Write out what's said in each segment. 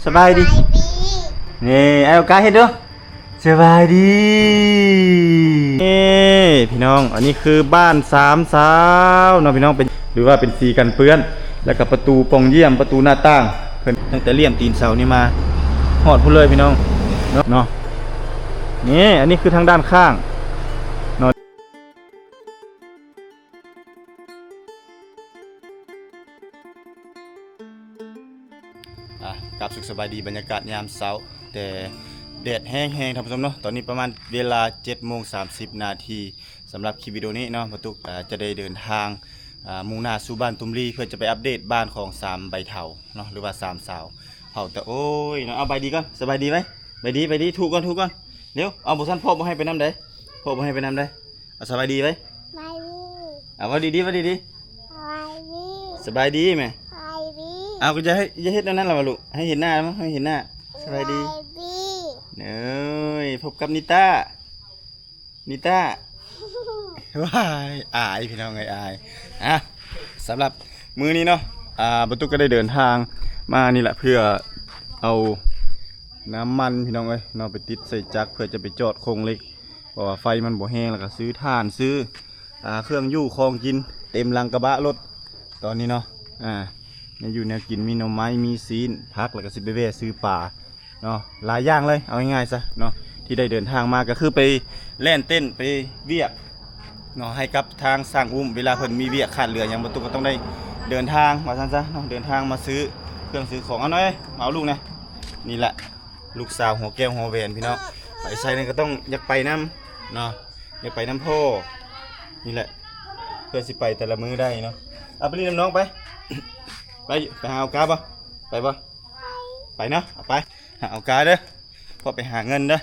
ສະບາຍດີ. ນີ້ ເອົາກາເຮັດດູ. ສະບາຍດີ. ນີ້ພີ່ນ້ອງ ອັນນີ້ຄືບ້ານສາມສາວເນາະພີ່ນ້ອງ ເປັນ ຫຼືວ່າເປັນສີກັນເປື້ອນ ແລ້ວກໍປະຕູປ່ອງຢ້ຽມ ປະຕູໜ້າຕ່າງ ເພິ່ນຕັ້ງແຕ່ລຽມຕີນເສົານີ້ມາ ຮອດພຸ້ນເລີຍພີ່ນ້ອງເນາະ. ນີ້ ອັນນີ້ຄືທາງດ້ານຂ້າງເນາະ. ອ່ະ ກາບສຸກສະບາຍດີ ບັນຍາກາດຍາມເຊົ້າ ແຕ່ແດດແຮງໆ ທ່ານຜູ້ຊົມເນາະ. ຕອນນີ້ປະມານເວລາເຈັດໂມງສາມສິບນາທີ. ສຳລັບຄລິບວິດີໂອນີ້ເນາະ ປະຕຸກ ອ່າ ຈະໄດ້ເດີນທາງ ອ່າ ມຸ່ງໜ້າສູ່ບ້ານຕຸມລີ ເພື່ອຈະໄປອັບເດດບ້ານຂອງສາມໃບເຖົ້າເນາະ ຫຼືວ່າສາມສາວເຜົ່າຕະໂອ້ຍເນາະ. ເອົາ ສະບາຍດີກ່ອນ ສະບາຍດີໄວ້ ສະບາຍດີ ສະບາຍດີ ທຸກກ່ອນ ທຸກກ່ອນ ເລັວ. ເອົາ ບໍ່ຊັ້ນພໍ່ບໍ່ໃຫ້ໄປນຳໃດ ພໍ່ບໍ່ໃຫ້ໄປນຳໃດ. ເອົາ ສະບາຍດີໄວ້ ສະບາຍດີ. ເອົາ ເວົ້າດີໆ ເວົ້າດີໆ ສະບາຍດີ. ສະບາຍດີແມ່ ສະບາຍດີ. ເອົາ ກໍຢ່າໃຫ້ ຢ່າເຮັດແນວນັ້ນລະວະລູກ ໃຫ້ເຫັນໜ້າ ໃຫ້ເຫັນໜ້າ. ສະບາຍດີ ສະບາຍດີ. ເອີຍ ພົບກັບນິຕາ ນິຕາ. ວ້າຍ ອາຍ ພີ່ນ້ອງເອີຍ ອາຍ. ອ່ະ ສຳລັບມື້ນີ້ເນາະ ອ່າ ປະຕຸກກໍໄດ້ເດີນທາງມານີ້ແຫຼະ ເພື່ອເອົານ້ຳມັນ ພີ່ນ້ອງເອີຍເນາະ ໄປຕິດໃສ່ຈັກ ເພື່ອຈະໄປຈອດໂຄງເຫຼັກ ເພາະວ່າໄຟມັນບໍ່ແຮງ ແລ້ວກໍຊື້ຖ່ານ ຊື້ ອ່າ ເຄື່ອງຢູ່ຂອງກິນເຕັມຫຼັງກະບະລົດຕອນນີ້ເນາະ. ອ່າ ແນວຢູ່ແນວກິນ ມີໜໍ່ໄມ້ ມີຊີ້ນ ຜັກ ແລ້ວກໍຊິໄປແວ່ຊື້ປາເນາະ ຫຼາຍຢ່າງເລີຍ. ເອົາງ່າຍໆຊະເນາະ ທີ່ໄດ້ເດີນທາງມາກໍຄືໄປແລ່ນເຕັ້ນ ໄປວຽກເນາະ ໃຫ້ກັບທາງຊ່າງອຸ້ມ ເວລາເພິ່ນມີວຽກຂາດເຫຼືອຫຍັງ ປະຕຸກກໍຕ້ອງໄດ້ເດີນທາງວ່າຊັ້ນຊະເນາະ ເດີນທາງມາຊື້ເຄື່ອງຊື້ຂອງ. ເອົາໜ້ອຍ ມາເອົາລູກແດ່. ນີ້ແຫຼະ ລູກສາວຫົວແກ້ວຫົວແຫວນ ພີ່ນ້ອງ ໄປໃສນັ້ນກໍຕ້ອງຢາກໄປນຳເນາະ ຢາກໄປນຳພໍ່. ນີ້ແຫຼະ ເພື່ອຊິໄປແຕ່ລະມື້ໄດ້ເນາະ. ເອົາ ໄປຫຼິ້ນນຳນ້ອງໄປ ໄປ ໄປຫາເອົາກາບໍ່ ໄປບໍ່ ໄປເນາະ. ເອົາ ໄປຫາເອົາກາເດີ ພໍ່ໄປຫາເງິນເດີ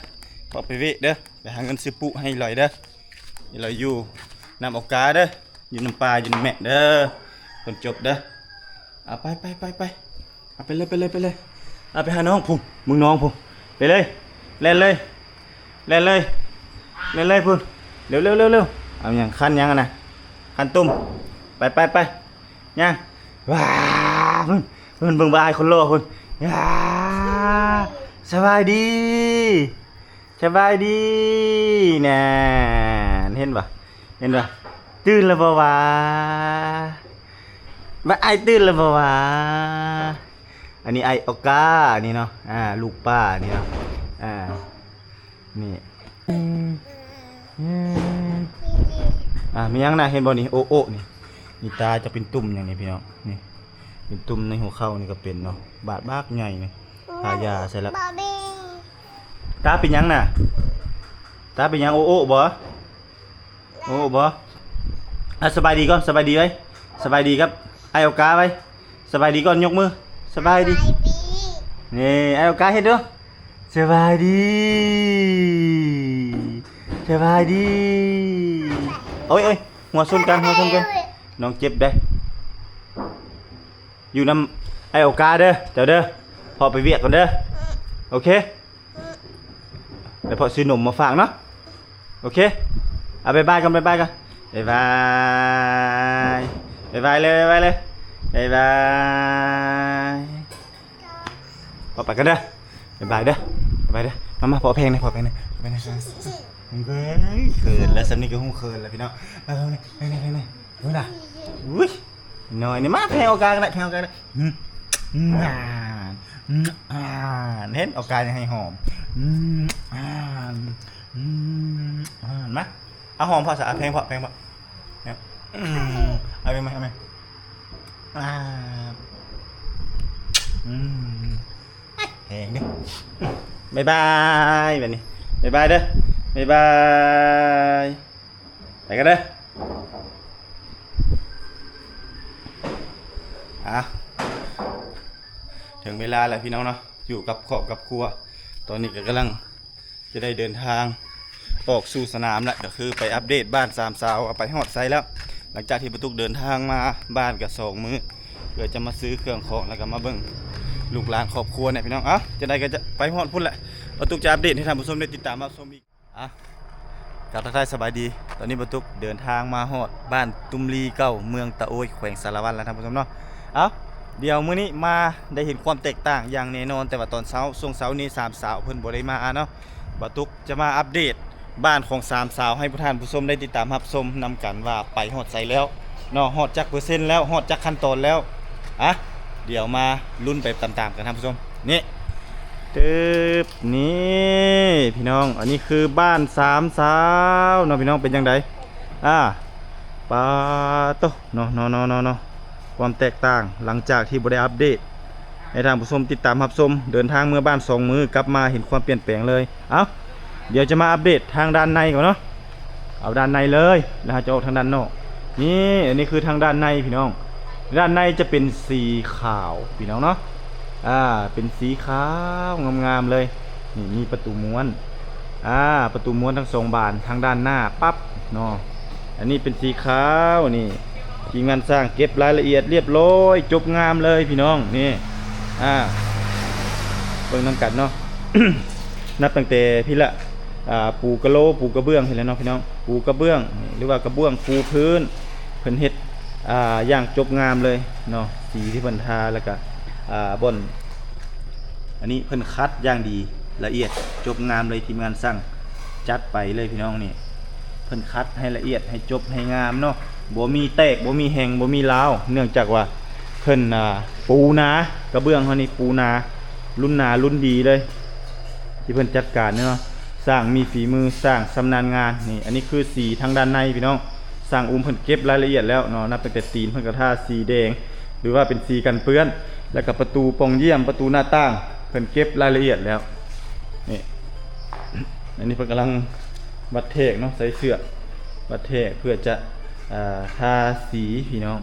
ພໍ່ໄປວຽກເດີ ໄປຫາເງິນຊື້ປຸໃຫ້ອີ່ຫຼອຍເດີ ອີ່ຫຼອຍຢູ່ນຳເອົາກາເດີ ຢູ່ນຳປ້າ ຢູ່ນຳແມ່ເດີ ຄົນຈົບເດີ. ເອົາ ໄປ ໄປ ໄປ ໄປ ເອົາ ໄປເລີຍ ໄປເລີຍ ໄປເລີຍ. ເອົາ ໄປຫານ້ອງພຸ້ນ ເບິ່ງນ້ອງພຸ້ນ ໄປເລີຍ ແລ່ນເລີຍ ແລ່ນເລີຍ ແລ່ນເລີຍພຸ້ນ. ເລັວໆໆໆ. ເອົາຫຍັງ ຄັນຫຍັງຫັ້ນນະ ຄັນຕຸ່ມ. ໄປ ໄປ ໄປ ຍ່າງ. ວ້າ ພຸ້ນ ພຸ້ນ ເບິ່ງບ່າຍຄົນຫຼໍ່ພຸ້ນ. ວ້າ ສະບາຍດີ ສະບາຍດີ. ນັ້ນ ເຫັນບໍ່ ເຫັນບໍ່ ຕື່ນແລ້ວບໍ່ຫວາ ວ່າອ້າຍຕື່ນແລ້ວບໍ່ຫວາ. ອັນນີ້ອ້າຍອອກການີ້ເນາະ ອ່າ ລູກປ້ານີ້ເນາະ ອ່າ ນີ້ ອ່າ ມີຫຍັງນະ ເຫັນບໍ່ນີ້ ໂອະໂອະນີ້ ນີ້ຕາຈະເປັນຕຸ່ມຫຍັງນີ້ພີ່ນ້ອງ ນີ້ເປັນຕຸ່ມໃນຫົວເຂົ່ານີ້ກໍເປັນເນາະ ບາດບັກໃຫຍ່ນີ້ ທາຢາໃສ່ແລ້ວ. ຕາເປັນຫຍັງນະ ຕາເປັນຫຍັງ ໂອະໂອະບໍ່ ໂອ້ ບໍ່ ອ່ະ ສະບາຍດີກ່ອນ ສະບາຍດີໄວ້ ສະບາຍດີກັບອ້າຍໂອກາໄວ້ ສະບາຍດີກ່ອນ ຍົກມື ສະບາຍດີ ສະບາຍດີ ນີ້ ອ້າຍໂອກາເຮັດດູ ສະບາຍດີ ສະບາຍດີ. ໂອ້ຍ ໂອ້ຍ ຫົວຊົນກັນ ຫົວຊົນກັນ ນ້ອງເຈັບເດ້ ຢູ່ນຳອ້າຍໂອກາເດີ ເຈົ້າເດີ ພໍ່ໄປວຽກກ່ອນເດີ ໂອເຄ. ແລ້ວພໍ່ຊື້ນົມມາຝາກເນາະ ໂອເຄ. ເອົາ ບາຍບາຍກ່ອນ ບາຍບາຍກ່ອນ ບາຍບາຍ ບາຍບາຍເລີຍ ບາຍບາຍເລີຍ ບາຍບາຍ. ພໍ່ໄປກ່ອນເດີ ບາຍບາຍເດີ ບາຍບາຍເດີ. ມາ ມາ ພໍ່ແພງແດ່ ພໍ່ແພງແດ່ ພໍ່ແພງແດ່. ເຮີ້ຍ ເຂີນແລ້ວ ສ່ຳນີ້ກໍຮູ້ເຂີນແລ້ວພີ່ນ້ອງ. ມາ ແພງແດ່ ເບິ່ງນະ ອຸ້ຍ ນ້ອຍນີ້ ມາ ແພງເອົາການກໍໄດ້ ແພງເອົາການກໍໄດ້. ອືມ ອືມ ອືມ ເຫັນເອົາການຍັງໃຫ້ຫອມ. ອືມ ອືມ ມາ ເອົາຫອມພໍ່ຊະ ເອົາແພງພໍ່ ແພງພໍ່. ອືມ ເອົາແພງມາ ເອົາແພງ. ອືມ ແຮງເດ້. ບາຍບາຍ ບາດນີ້ ບາຍບາຍເດີ ບາຍບາຍ. ໄປກັນເດີ. ອ່ະ ເຖິງເວລາແລ້ວພີ່ນ້ອງເນາະ ຢູ່ກັບຄອບກັບຄົວ. ຕອນນີ້ກໍກຳລັງຈະໄດ້ເດີນທາງອອກສູ່ສະໜາມແລ້ວ ກໍຄືໄປອັບເດດບ້ານສາມສາວວ່າໄປຮອດໃສແລ້ວ. ຫຼັງຈາກທີ່ປະຕຸກເດີນທາງມາບ້ານກໍສອງມື້ ເພື່ອຈະມາຊື້ເຄື່ອງຂອງ ແລ້ວກໍມາເບິ່ງລູກຫຼານຄອບຄົວນີ້ພີ່ນ້ອງ. ເອົ້າ ຈັ່ງໃດກໍຈະໄປຮອດພຸ້ນແຫຼະ ປະຕຸກຈະອັບເດດໃຫ້ທ່ານຜູ້ຊົມໄດ້ຕິດຕາມຮັບຊົມອີກ. ອ່ະ ກາບທັກທາຍສະບາຍດີ. ຕອນນີ້ປະຕຸກເດີນທາງມາຮອດບ້ານຕຸ້ມລີເກົ່າ ເມືອງຕະໂອ້ຍ ແຂວງສາລະວັນແລ້ວທ່ານຜູ້ຊົມເນາະ. ເອົ້າ ດຽວມື້ນີ້ມາໄດ້ເຫັນຄວາມແຕກຕ່າງຢ່າງແນ່ນອນ, ແຕ່ວ່າຕອນເຊົ້າ ຊ່ວງເຊົ້ານີ້ສາມສາວເພິ່ນບໍ່ໄດ້ມາເນາະ. ບ່າວຕຸກຈະມາອັບເດດບ້ານຂອງສາມສາວໃຫ້ຜູ້ທ່ານຜູ້ຊົມໄດ້ຕິດຕາມຮັບຊົມນຳກັນວ່າໄປຮອດໃສແລ້ວເນາະ, ຮອດຈັກເປີເຊັນແລ້ວ, ຮອດຈັກຂັ້ນຕອນແລ້ວ. ອະ ດຽວມາລຸ້ນໄປຕາມໆກັນທ່ານຜູ້ຊົມ. ນີ້ ຕຶບ ນີ້ພີ່ນ້ອງ, ອັນນີ້ຄືບ້ານສາມສາວເນາະພີ່ນ້ອງ. ເປັນຈັ່ງໃດ? ອາ ປາໂຕ ເນາະ ເນາະ ເນາະ ເນາະ ເນາະ ຄວາມແຕກຕ່າງຫຼັງຈາກທີ່ບໍ່ໄດ້ອັບເດດໃຫ້ທ່ານຜູ້ຊົມຕິດຕາມຮັບຊົມ. ເດີນທາງເມືອບ້ານສອງມື້ ກັບມາເຫັນຄວາມປ່ຽນແປງເລີຍ. ເອົ້າ ດຽວຈະມາອັບເດດທາງດ້ານໃນກ່ອນເນາະ, ເອົາດ້ານໃນເລີຍ ແລ້ວເຮົາຈະອອກທາງດ້ານນອກ. ນີ້ ອັນນີ້ຄືທາງດ້ານໃນພີ່ນ້ອງ, ດ້ານໃນຈະເປັນສີຂາວພີ່ນ້ອງເນາະ. ອາ ເປັນສີຂາວງາມໆເລີຍ. ນີ້ ມີປະຕູມ້ວນ ອາ ປະຕູມ້ວນທັງສອງບານທາງດ້ານໜ້າປັບເນາະ. ອັນນີ້ເປັນສີຂາວ. ນີ້ ທີມງານຊ່າງເກັບລາຍລະອຽດລຽບຮ້ອຍ ຈົບງາມເລີຍພີ່ນ້ອງ. ນີ້ ອາ ເບິ່ງນຳກັນເນາະ, ນັບຕັ້ງແຕ່ພີ້ລະ ອາ ປູກະໂລ ປູກະເບື້ອງພີ້ລະເນາະພີ່ນ້ອງ. ປູກະເບື້ອງ ຫຼືວ່າກະເບື້ອງ ປູພື້ນ ເພິ່ນເຮັດ ອາ ຢ່າງຈົບງາມເລີຍເນາະ. ສີທີ່ເພິ່ນທາ ແລ້ວກະ ອາ ບ່ອນ ອັນນີ້ເພິ່ນຂັດຢ່າງດີ ລະອຽດ ຈົບງາມເລີຍ. ທີມງານຊ່າງຈັດໄປເລີຍພີ່ນ້ອງ. ນີ້ ເພິ່ນຂັດໃຫ້ລະອຽດ ໃຫ້ຈົບໃຫ້ງາມເນາະ, ບໍ່ມີແຕກ ບໍ່ມີແຫວ່ງ ບໍ່ມີລາວ. ເນື່ອງຈາກວ່າເພິ່ນ ອາ ປູໜາ, ກະເບື້ອງເຮົານີ້ປູໜາ, ລຸ້ນໜາລຸ້ນດີເລີຍ ທີ່ເພິ່ນຈັດການເນາະ. ຊ່າງມີຝີມື ຊ່າງຊຳນານງານ. ນີ້ ອັນນີ້ຄືສີທາງດ້ານໃນພີ່ນ້ອງ. ຊ່າງອຸ້ມເພິ່ນເກັບລາຍລະອຽດແລ້ວເນາະ, ນັບຕັ້ງແຕ່ຕີນເພິ່ນກະທາສີແດງ ຫຼືວ່າເປັນສີກັນເປື້ອນ, ແລ້ວກະປະຕູປ່ອງຢ້ຽມ ປະຕູໜ້າຕ່າງ ເພິ່ນເກັບລາຍລະອຽດແລ້ວ. ນີ້ ອັນນີ້ເພິ່ນກຳລັງວັດແທກເນາະ, ໃສ່ເຊືອກວັດແທກເພື່ອຈະ ອາ ທາສີພີ່ນ້ອງ,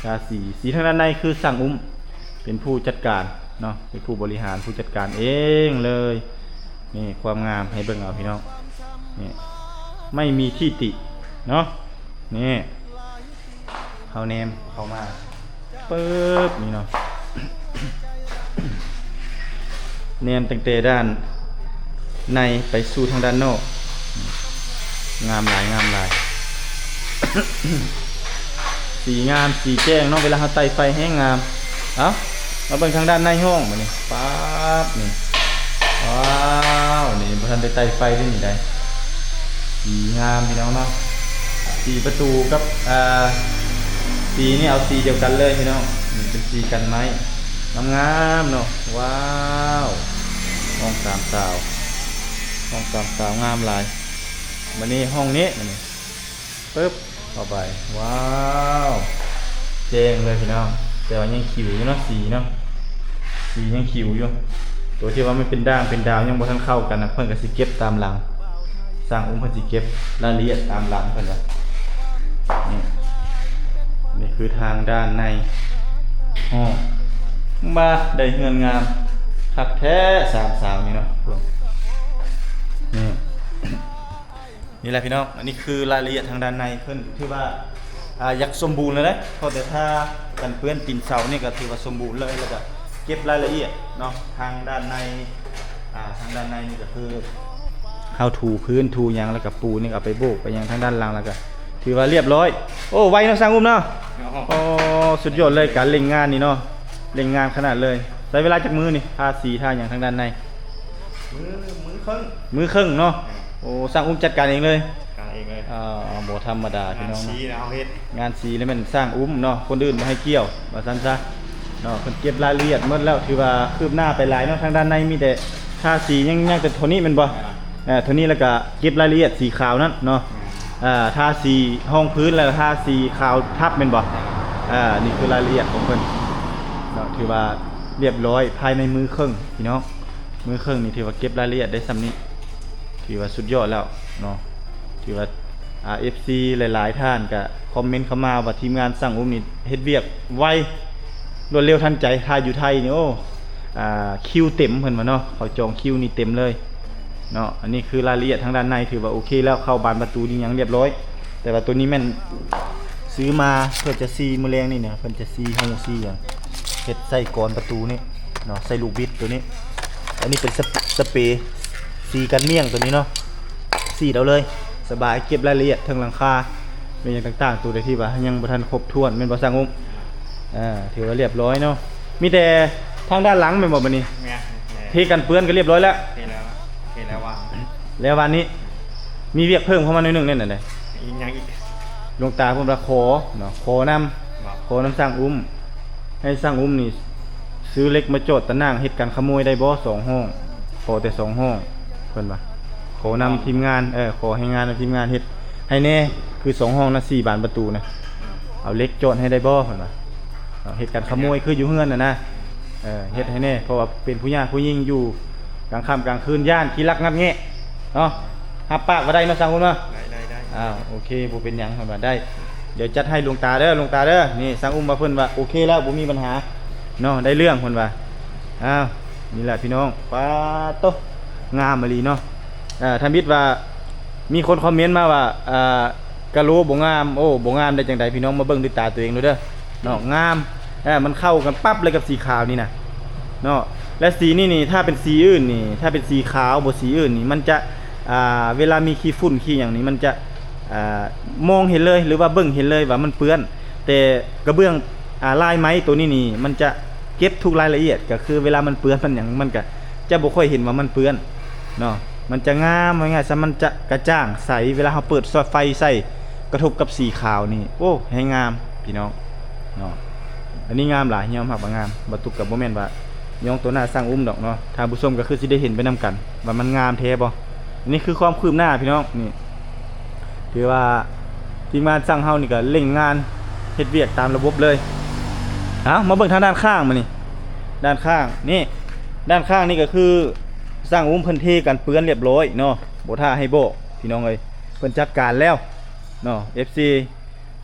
ທາສີ. ສີທາງດ້ານໃນຄືຊ່າງອຸ້ມເປັນຜູ້ຈັດການເນາະ, ເປັນຜູ້ບໍລິຫານ ຜູ້ຈັດການເອງເລີຍ. ນີ້ ຄວາມງາມໃຫ້ເບິ່ງເອົາພີ່ນ້ອງ. ນີ້ ໄມ່ມີທີ່ຕິເນາະ. ນີ້ ເຮົາແນມເຂົ້າມາປຶບນີ້ເນາະ, ແນມຕັ້ງແຕ່ດ້ານໃນໄປສູ່ທາງດ້ານນອກ. ງາມຫຼາຍ ງາມຫຼາຍ, ສີງາມ ສີແຈ້ງເນາະ. ເວລາເຮົາໄຕ້ໄຟແຮງງາມ. ເອົ້າ ມາເບິ່ງທາງດ້ານໃນຫ້ອງບາດນີ້. ປາດ ນີ້ ວ້າວ ນີ້ບໍ່ທັນໄດ້ໄຕ້ໄຟເດ້ນີ້ໃດ. ສີງາມພີ່ນ້ອງເນາະ, ສີປະຕູກັບ ອາ ສີນີ້ເອົາສີດຽວກັນເລີຍພີ່ນ້ອງ. ນີ້ເປັນສີກັນໄມ້ ງາມໆເນາະ. ວ້າວ ຫ້ອງສາມສາວ ຫ້ອງສາມສາວງາມຫຼາຍ. ບາດນີ້ຫ້ອງນີ້ ບາດນີ້ ປຶບ ເຂົ້າໄປ. ວ້າວ ແຈ້ງເລີຍພີ່ນ້ອງ, ແຕ່ວ່າຍັງຂິວຢູ່ເນາະ ສີເນາະ, ສີຍັງຂິວຢູ່. ໂຕທີ່ວ່າມັນເປັນດ່າງເປັນດາວຍັງບໍ່ທັນເຂົ້າກັນນະ ເພິ່ນກະຊິເກັບຕາມຫຼັງ, ຊ່າງອຸ້ມເພິ່ນຊິເກັບລາຍລະອຽດຕາມຫຼັງເພິ່ນວ່າ. ນີ້ ນີ້ຄືທາງດ້ານໃນຫ້ອງ. ບາດ ໄດ້ເຮືອນງາມຄັກແທ້ສາມສາວນີ້ເນາະ. ນີ້ ນີ້ແຫຼະພີ່ນ້ອງ, ອັນນີ້ຄືລາຍລະອຽດທາງດ້ານໃນ. ເພິ່ນຖືວ່າ ອາ ຢາກສົມບູນແລ້ວເດ້, ເພາະແຕ່ຖ້າກັນເປື້ອນຕີນເສົານີ້ກະຖືວ່າສົມບູນເລີຍ, ແລ້ວກະເກັບລາຍລະອຽດເນາະ ທາງດ້ານໃນ. ອາ ທາງດ້ານໃນນີ້ກະຄືເຮົາຖູພື້ນຖູຫຍັງ ແລ້ວກະປູນີ້ກະເອົາໄປໂບກໄປຫຍັງທາງດ້ານຫຼັງ, ແລ້ວກະຖືວ່າລຽບຮ້ອຍ. ໂອ້ ໄວເນາະຊ່າງອຸ້ມເນາະ. ໂອ້ ສຸດຍອດເລີຍການເລັ່ງງານນີ້ເນາະ, ເລັ່ງງານຂະໜາດເລີຍ. ໃຊ້ເວລາຈັກມື້ນີ້ ທາສີທາຫຍັງທາງດ້ານໃນ? ມື້ ມື້ເຄິ່ງ ມື້ເຄິ່ງເນາະ. ເອີ ໂອ້ ຊ່າງອຸ້ມຈັດການເອງເລີຍ. ຈັດການເອງເລີຍ. ເອີ ບໍ່ທຳມະດາພີ່ນ້ອງເນາະ, ງານສີແມ່ນຊ່າງອຸ້ມເນາະ, ຄົນອື່ນບໍ່ໃຫ້ກ່ຽວວ່າຊັ້ນຊະເນາະ. ເພິ່ນເກັບລາຍລະອຽດໝົດແລ້ວ, ຖືວ່າຄືບໜ້າໄປຫຼາຍເນາະ. ທາງດ້ານໃນມີແຕ່ທາສີ ຍັງ ຍັງແຕ່ທໍ່ນີ້ແມ່ນບໍ່? ເອີ ໂຕນີ້ ແລ້ວກະເກັບລາຍລະອຽດສີຂາວນັ້ນເນາະ. ອາ ທາສີຮອງພື້ນ ແລ້ວກະທາສີຂາວທັບແມ່ນບໍ່? ອາ ນີ້ຄືລາຍລະອຽດຂອງເພິ່ນເນາະ, ຖືວ່າລຽບຮ້ອຍພາຍໃນມື້ເຄິ່ງພີ່ນ້ອງ. ມື້ເຄິ່ງນີ້ຖືວ່າເກັບລາຍລະອຽດໄດ້ຊ່ຳນີ້ ຖືວ່າສຸດຍອດແລ້ວເນາະ. ຖືວ່າ ອາ ເອັຟຊີ ຫຼາຍໆທ່ານກະຄອມເມັນເຂົ້າມາວ່າທີມງານຊ່າງອຸ້ມນີ້ເຮັດວຽກໄວ ລວດເລັວທັນໃຈ. ຖ້າຢູ່ໄທນີ້ ໂອ້ ອາ ຄິວເຕັມເພິ່ນວ່າເນາະ, ເຂົາຈອງຄິວນີ້ເຕັມເລີຍເນາະ. ອັນນີ້ຄືລາຍລະອຽດທາງດ້ານໃນ ຖືວ່າໂອເຄແລ້ວ, ເຂົ້າບານປະຕູນີ້ຫຍັງລຽບຮ້ອຍ, ແຕ່ວ່າໂຕນີ້ແມ່ນຊື້ມາເພື່ອຈະສີມື້ແລງນີ້ນະ, ເພິ່ນຈະສີຮູສີຫຍັງ ເຮັດໃສ່ກອນປະຕູນີ້ເນາະ, ໃສ່ລູກບິດໂຕນີ້. ອັນນີ້ເປັນສະ ສະເປສີກັນໝ້ຽງໂຕນີ້ເນາະ, ສີດເອົາເລີຍ ສະບາຍ. ເກັບລາຍລະອຽດເທິງຫຼັງຄາ ແມ່ນຫຍັງຕ່າງໆ ໂຕໃດທີ່ວ່າຍັງບໍ່ທັນຄົບຖ້ວນ ແມ່ນບໍ່ຊ່າງອຸ້ມ? ອ່າ ຖືວ່າລຽບຮ້ອຍເນາະ. ມີແຕ່ທາງດ້ານຫຼັງແມ່ນບໍ່ບັດນີ້? ແມ່ນ ເທກັນເປື້ອນກໍລຽບຮ້ອຍແລ້ວ. ເທແລ້ວ ເທແລ້ວວານ ແລ້ວວານນີ້ ມີວຽກເພີ່ມເຂົ້າມາໜ້ອຍໜຶ່ງແນ່ນະ. ອີກຫຍັງອີກ? ຫຼວງຕາເພິ່ນວ່າຂໍເນາະ ຂໍນຳ ຂໍນຳຊ່າງອຸ້ມ ໃຫ້ຊ່າງອຸ້ມນີ້ຊື້ເຫຼັກມາຈອດຕາໜ່າງ ເຮັດກັນຂະໂມຍໄດ້ບໍ່ ສອງຫ້ອງ? ຂໍແຕ່ສອງຫ້ອງ ເພິ່ນວ່າ ຂໍນຳທີມງານ ເອີ ຂໍໃຫ້ງານນຳທີມງານເຮັດໃຫ້ແດ່ ຄືສອງຫ້ອງນະ ສີ່ບານປະຕູນະ ເອົາເຫຼັກຈອດໃຫ້ໄດ້ບໍ່ ເພິ່ນວ່າ ເຮັດກັນຂະໂມຍຄືຢູ່ເຮືອນຫັ້ນນະ ເອີ ເຮັດໃຫ້ແດ່ ເພາະວ່າເປັນຜູ້ຍາກຜູ້ຍິງຢູ່ກາງຄ່ຳກາງຄືນ ຢ້ານຂີ້ລັກງັດແງະເນາະ. ຮັບປາກວ່າໄດ້ເນາະ ຊ່າງອຸ້ມເນາະ. ໄດ້ ໄດ້ ໄດ້ ອ້າວ ໂອເຄ ບໍ່ເປັນຫຍັງ ເພິ່ນວ່າໄດ້ ດຽວຈັດໃຫ້ຫຼວງຕາເດີ ຫຼວງຕາເດີ. ນີ້ຊ່າງອຸ້ມວ່າເພິ່ນວ່າໂອເຄແລ້ວ ບໍ່ມີບັນຫາເນາະ ໄດ້ເລື່ອງ ເພິ່ນວ່າ. ອ້າວ ນີ້ແຫຼະພີ່ນ້ອງ ປາດໂຕ ງາມອີ່ຫຼີເນາະ. ເອີ ທຳອິດວ່າມີຄົນຄອມເມັນມາວ່າ ເອີ ກະໂລບໍ່ງາມ. ໂອ້ ບໍ່ງາມໄດ້ຈັ່ງໃດ ພີ່ນ້ອງມາເບິ່ງດ້ວຍຕາຕົວເອງໂລດເດີເນາະ. ງາມ ເອີ ມັນເຂົ້າກັນປັບເລີຍກັບສີຂາວນີ້ນະເນາະ. ແລະ ສີນີ້ນີ້ ຖ້າເປັນສີອື່ນນີ້ ຖ້າເປັນສີຂາວບໍ່ ສີອື່ນນີ້ ມັນຈະ ອ່າ ເວລາມີຂີ້ຝຸ່ນຂີ້ຫຍັງນີ້ ມັນຈະ ອ່າ ມອງເຫັນເລີຍ ຫຼືວ່າເບິ່ງເຫັນເລີຍວ່າມັນເປື້ອນ. ແຕ່ກະເບື້ອງ ອ່າ ລາຍໄມ້ໂຕນີ້ນີ້ ມັນຈະເກັບທຸກລາຍລະອຽດ ກະຄືເວລາມັນເປື້ອນມັນຫຍັງ ມັນກະຈະບໍ່ຄ່ອຍເຫັນວ່າມັນເປື້ອນເນາະ. ມັນຈະງາມ ວ່າງ່າຍຊະ ມັນຈະກະຈ່າງໃສ ເວລາເຮົາເປີດໄຟໃສ່ ກະທົບກັບສີຂາວນີ້ ໂອ້ ແຮງງາມພີ່ນ້ອງເນາະ. ອັນນີ້ງາມຫຼາຍ ຍອມຮັບວ່າງາມ. ບໍ່ຕຸກກະບໍ່ແມ່ນວ່າຍ້ອງໂຕໜ້າຊ່າງອຸ້ມດອກເນາະ ທ່ານຜູ້ຊົມກະຄືຊິໄດ້ເຫັນໄປນຳກັນວ່າມັນງາມແທ້ບໍ່. ອັນນີ້ຄືຄວາມຄືບໜ້າພີ່ນ້ອງ ນີ້ ຖືວ່າທີມງານຊ່າງເຮົານີ້ກະເລັ່ງງານເຮັດວຽກຕາມລະບົບເລີຍ. ເອົາ ມາເບິ່ງທາງດ້ານຂ້າງມານີ້ ດ້ານຂ້າງນີ້ ດ້ານຂ້າງນີ້ກະຄືຊ່າງອຸ້ມເພິ່ນເທກັນເປື້ອນລຽບຮ້ອຍເນາະ ບໍ່ຖ້າໃຫ້ບອກພີ່ນ້ອງເອີຍ ເພິ່ນຈັດການແລ້ວເນາະ. ເອັຟຊີ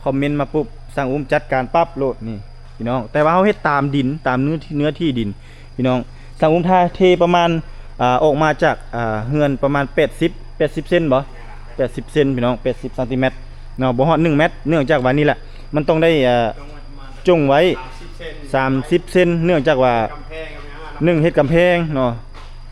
ຄອມເມັນມາປຸບ ຊ່າງອຸ້ມຈັດການປັບໂລດນີ້ ພີ່ນ້ອງ. ແຕ່ວ່າເຮົາເຮັດຕາມດິນ ຕາມເນື້ອ ເນື້ອທີ່ດິນ ພີ່ນ້ອງ. ຊ່າງອຸ້ມຖ້າເທປະມານ ອ່າ ອອກມາຈາກ ອ່າ ເຮືອນປະມານແປດສິບ ແປດສິບເຊັນບໍ່ ແປດສິບເຊັນພີ່ນ້ອງ ແປດສິບຊັງຕີແມັດເນາະ ບໍ່ຮອດໜຶ່ງແມັດ. ເນື່ອງຈາກວ່ານີ້ແຫຼະ ມັນຕ້ອງໄດ້ ອ່າ ຈົ່ງໄວ້ສາມສິບເຊັນ ເນື່ອງຈາກວ່າ ໜຶ່ງ ເຮັດກຳແພງເນາະ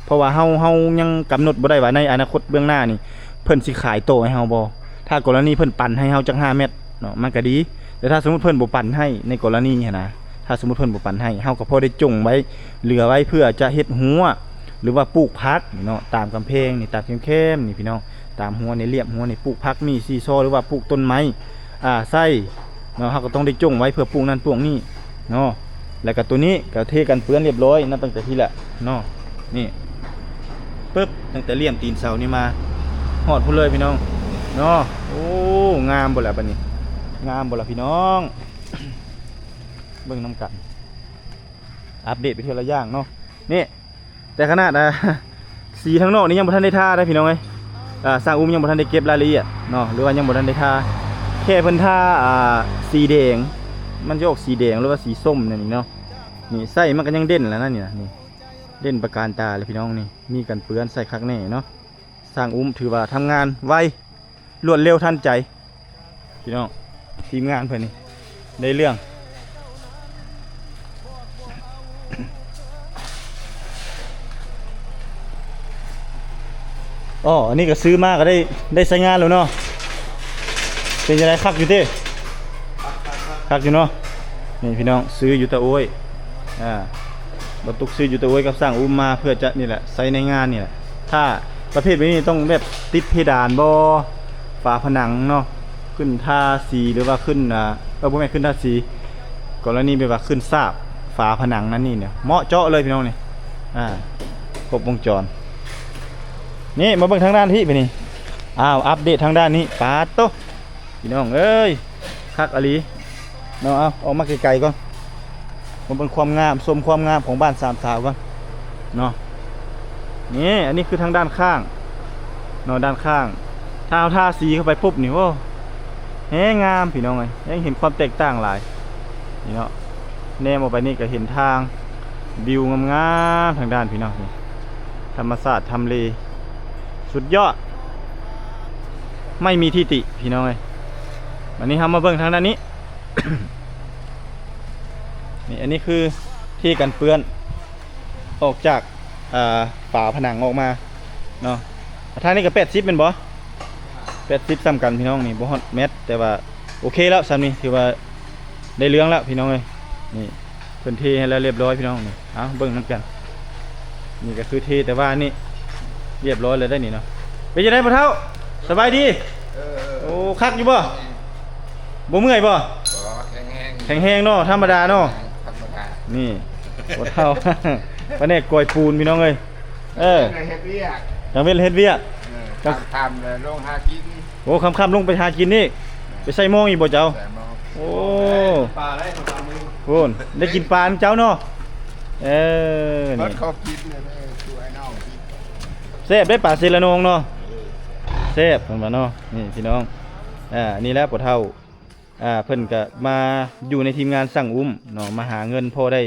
ເພາະວ່າເຮົາ ເຮົາຍັງກຳນົດບໍ່ໄດ້ວ່າໃນອະນາຄົດເບື້ອງໜ້ານີ້ ເພິ່ນຊິຂາຍຕໍ່ໃຫ້ເຮົາບໍ່. ຖ້າກໍລະນີເພິ່ນປັນໃຫ້ເຮົາຈັກຫ້າແມັດເນາະ ມັນກະດີ. ແຕ່ຖ້າສົມມຸດເພິ່ນບໍ່ປັນໃຫ້ ໃນກໍລະນີຫັ້ນນະ ຖ້າສົມມຸດເພິ່ນບໍ່ປັນໃຫ້ ເຮົາກໍພໍໄດ້ຈົ່ງໄວ້ ເຫຼືອໄວ້ເພື່ອຈະເຮັດຮົ້ວ ຫຼືວ່າປູກຜັກນີ້ເນາະ ຕາມກຳແພງນີ້ ຕາມແຄມໆນີ້ພີ່ນ້ອງ ຕາມຮົ້ວນີ້ ລຽບຮົ້ວນີ້ ປູກຜັກ ມີຊີຊໍ ຫຼືວ່າປູກຕົ້ນໄມ້ ອ່າ ໃສ່ເນາະ. ເຮົາກໍຕ້ອງໄດ້ຈົ່ງໄວ້ເພື່ອປູກນັ້ນປູກນີ້ເນາະ. ແລ້ວກໍໂຕນີ້ກໍເທກັນເປື້ອນລຽບຮ້ອຍ ນັບຕັ້ງແຕ່ພີ້ແຫຼະເນາະ ນີ້ ປຶບ ຕັ້ງແຕ່ລຽມຕີນເສົານີ້ມາ ຮອດພຸ້ນເລີຍພີ່ນ້ອງເນາະ. ໂອ້ ງາມບໍ່ລະບາດນີ້ ງາມບໍ່ລະພີ່ນ້ອງ. ເບິ່ງນຳກັນ ອັບເດດໄປເທື່ອລະຢ່າງເນາະ. ນີ້ ແຕ່ຂະໜາດ ອ່າ ສີທາງນອກນີ້ຍັງບໍ່ທັນໄດ້ທາເດ້ພີ່ນ້ອງເອີຍ. ອ່າ ຊ່າງອຸ້ມຍັງບໍ່ທັນໄດ້ເກັບລາຍລະອຽດເນາະ ຫຼືວ່າຍັງບໍ່ທັນໄດ້ທາ ແຄ່ເພິ່ນທາ ອ່າ ສີແດງ ມັນຈະອອກສີແດງ ຫຼືວ່າສີສົ້ມແນວນີ້ເນາະ. ນີ້ ໃສ່ມັນກໍຍັງເດັ່ນແລ້ວນະ ນີ້ນະ ນີ້ ເດັ່ນປະການຕາເລີຍພີ່ນ້ອງ. ນີ້ ມີກັນເປື້ອນໃສ່ຄັກແນ່ເນາະ. ຊ່າງອຸ້ມຖືວ່າທຳງານໄວ ລວດເລັວທັນໃຈ ພີ່ນ້ອງ. ທີມງານເພິ່ນນີ້ໄດ້ເລື່ອງ. ອໍ ອັນນີ້ກໍຊື້ມາກໍໄດ້ ໄດ້ໃຊ້ງານແລ້ວເນາະ. ເປັນຈັ່ງໃດ ຄັກຢູ່ຕິ? ຄັກຢູ່ເນາະ. ນີ້ພີ່ນ້ອງ ຊື້ຢູ່ຕາໂອ້ຍ ອ່າ ບໍ່ຕຸກຊື້ຢູ່ຕາໂອ້ຍກັບຊ່າງອຸ້ມມາ ເພື່ອຈະນີ້ແຫຼະ ໃຊ້ໃນງານນີ້ແຫຼະ. ຖ້າປະເພດແບບນີ້ຕ້ອງແບບຕິດເພດານບໍ່ ຝາຜະໜັງເນາະ ຂຶ້ນທາສີ ຫຼືວ່າຂຶ້ນ ອ່າ ເອີ ບໍ່ແມ່ນຂຶ້ນທາສີ ກໍລະນີແບບວ່າຂຶ້ນສາບຝາຜະໜັງນັ້ນນີ້ເນຍ ເໝາະເຈາະເລີຍພີ່ນ້ອງນີ້ ອ່າ ຄົບວົງຈອນ. ນີ້ ມາເບິ່ງທາງດ້ານພີ້ບາດນີ້ ອ້າວ ອັບເດດທາງດ້ານນີ້ ປາດໂຕ ພີ່ນ້ອງເອີຍ ຄັກອີ່ຫຼີເນາະ. ເອົາ ອອກມາໄກໆກ່ອນ ມາເບິ່ງຄວາມງາມ ຊົມຄວາມງາມຂອງບ້ານສາມສາວກ່ອນເນາະ. ນີ້ ອັນນີ້ຄືທາງດ້ານຂ້າງເນາະ ດ້ານຂ້າງ ຖ້າເຮົາທາສີເຂົ້າໄປປຸບນີ້ ໂອ້ ແຮງງາມພີ່ນ້ອງເອີຍ ແຮງເຫັນຄວາມແຕກຕ່າງຫຼາຍ. ນີ້ເນາະ ແນມອອກໄປນີ້ກໍເຫັນທາງ ວິວງາມໆ ທາງດ້ານພີ່ນ້ອງ ນີ້ ທຳມະຊາດ ທຳເລ ສຸດຍອດ ໄມ່ມີທິຕິ ພີ່ນ້ອງເອີຍ. ບາດນີ້ເຮົາມາເບິ່ງທາງດ້ານນີ້ ນີ້ ອັນນີ້ຄືທີ່ກັນເປື້ອນອອກຈາກ ອ່າ ຝາຜະໜັງອອກມາເນາະ. ທາງນີ້ກໍແປດສິບແມ່ນບໍ່? ແປດສິບສ່ຳກັນພີ່ນ້ອງ ນີ້ ບໍ່ຮອດແມັດ ແຕ່ວ່າໂອເຄແລ້ວ ສ່ຳນີ້ຖືວ່າໄດ້ເລື່ອງແລ້ວພີ່ນ້ອງເອີຍ. ນີ້ ເພິ່ນເທໃຫ້ແລ້ວລຽບຮ້ອຍພີ່ນ້ອງ. ນີ້ ເອົາເບິ່ງນຳກັນ. ນີ້ກໍຄືເທແຕ່ວ່ານີ້ ລຽບຮ້ອຍແລ້ວໄດ໋ນີ້ເນາະ. ເປັນຈັ່ງໃດພໍ່ເຖົ້າ? ສະບາຍດີ? ເອີ ໂອ້ ຄັກຢູ່ບໍ່? ບໍ່ເມື່ອຍບໍ່? ບໍ່ ແຂງແຮງ ແຂງແຮງເນາະ. ທຳມະດາເນາະ ທຳມະດາ. ນີ້ ພໍ່ເຖົ້າ ພະແນກກອຍປູນພີ່ນ້ອງເອີຍ. ເອີ ກາງເວັນເຮັດວຽກ ກາງເວັນເຮັດວຽກ ເອີ ກາງຄ່ຳແລ້ວລົງຫາກິນ. ໂອ້ ຄ່ຳໆລົງໄປຫາກິນນີ້ ໄປໃສ່ມອງອີກບໍ່ເຈົ້າ? ໃສ່ມອງ. ໂອ້ ປາໄດ້ ໂອ້ ໄດ້ກິນປານຳເຈົ້າເນາະ. ເອີ ນີ້ ເພິ່ນເຂົາກິນເລີຍ ຊ່ວຍນ້ອງກິນ. ແຊບໄດ໋ປາເຊລະນອງເນາະ ເອີ ແຊບເພິ່ນວ່າເນາະ. ນີ້ພີ່ນ້ອງ ອ່າ ນີ້ແຫຼະພໍ່ເຖົ້າ ອ່າ ເພິ່ນກະມາຢູ່ໃນທີມງານຊ່າງອຸ້ມເນາະ ມາຫາເງິນພໍໄດ້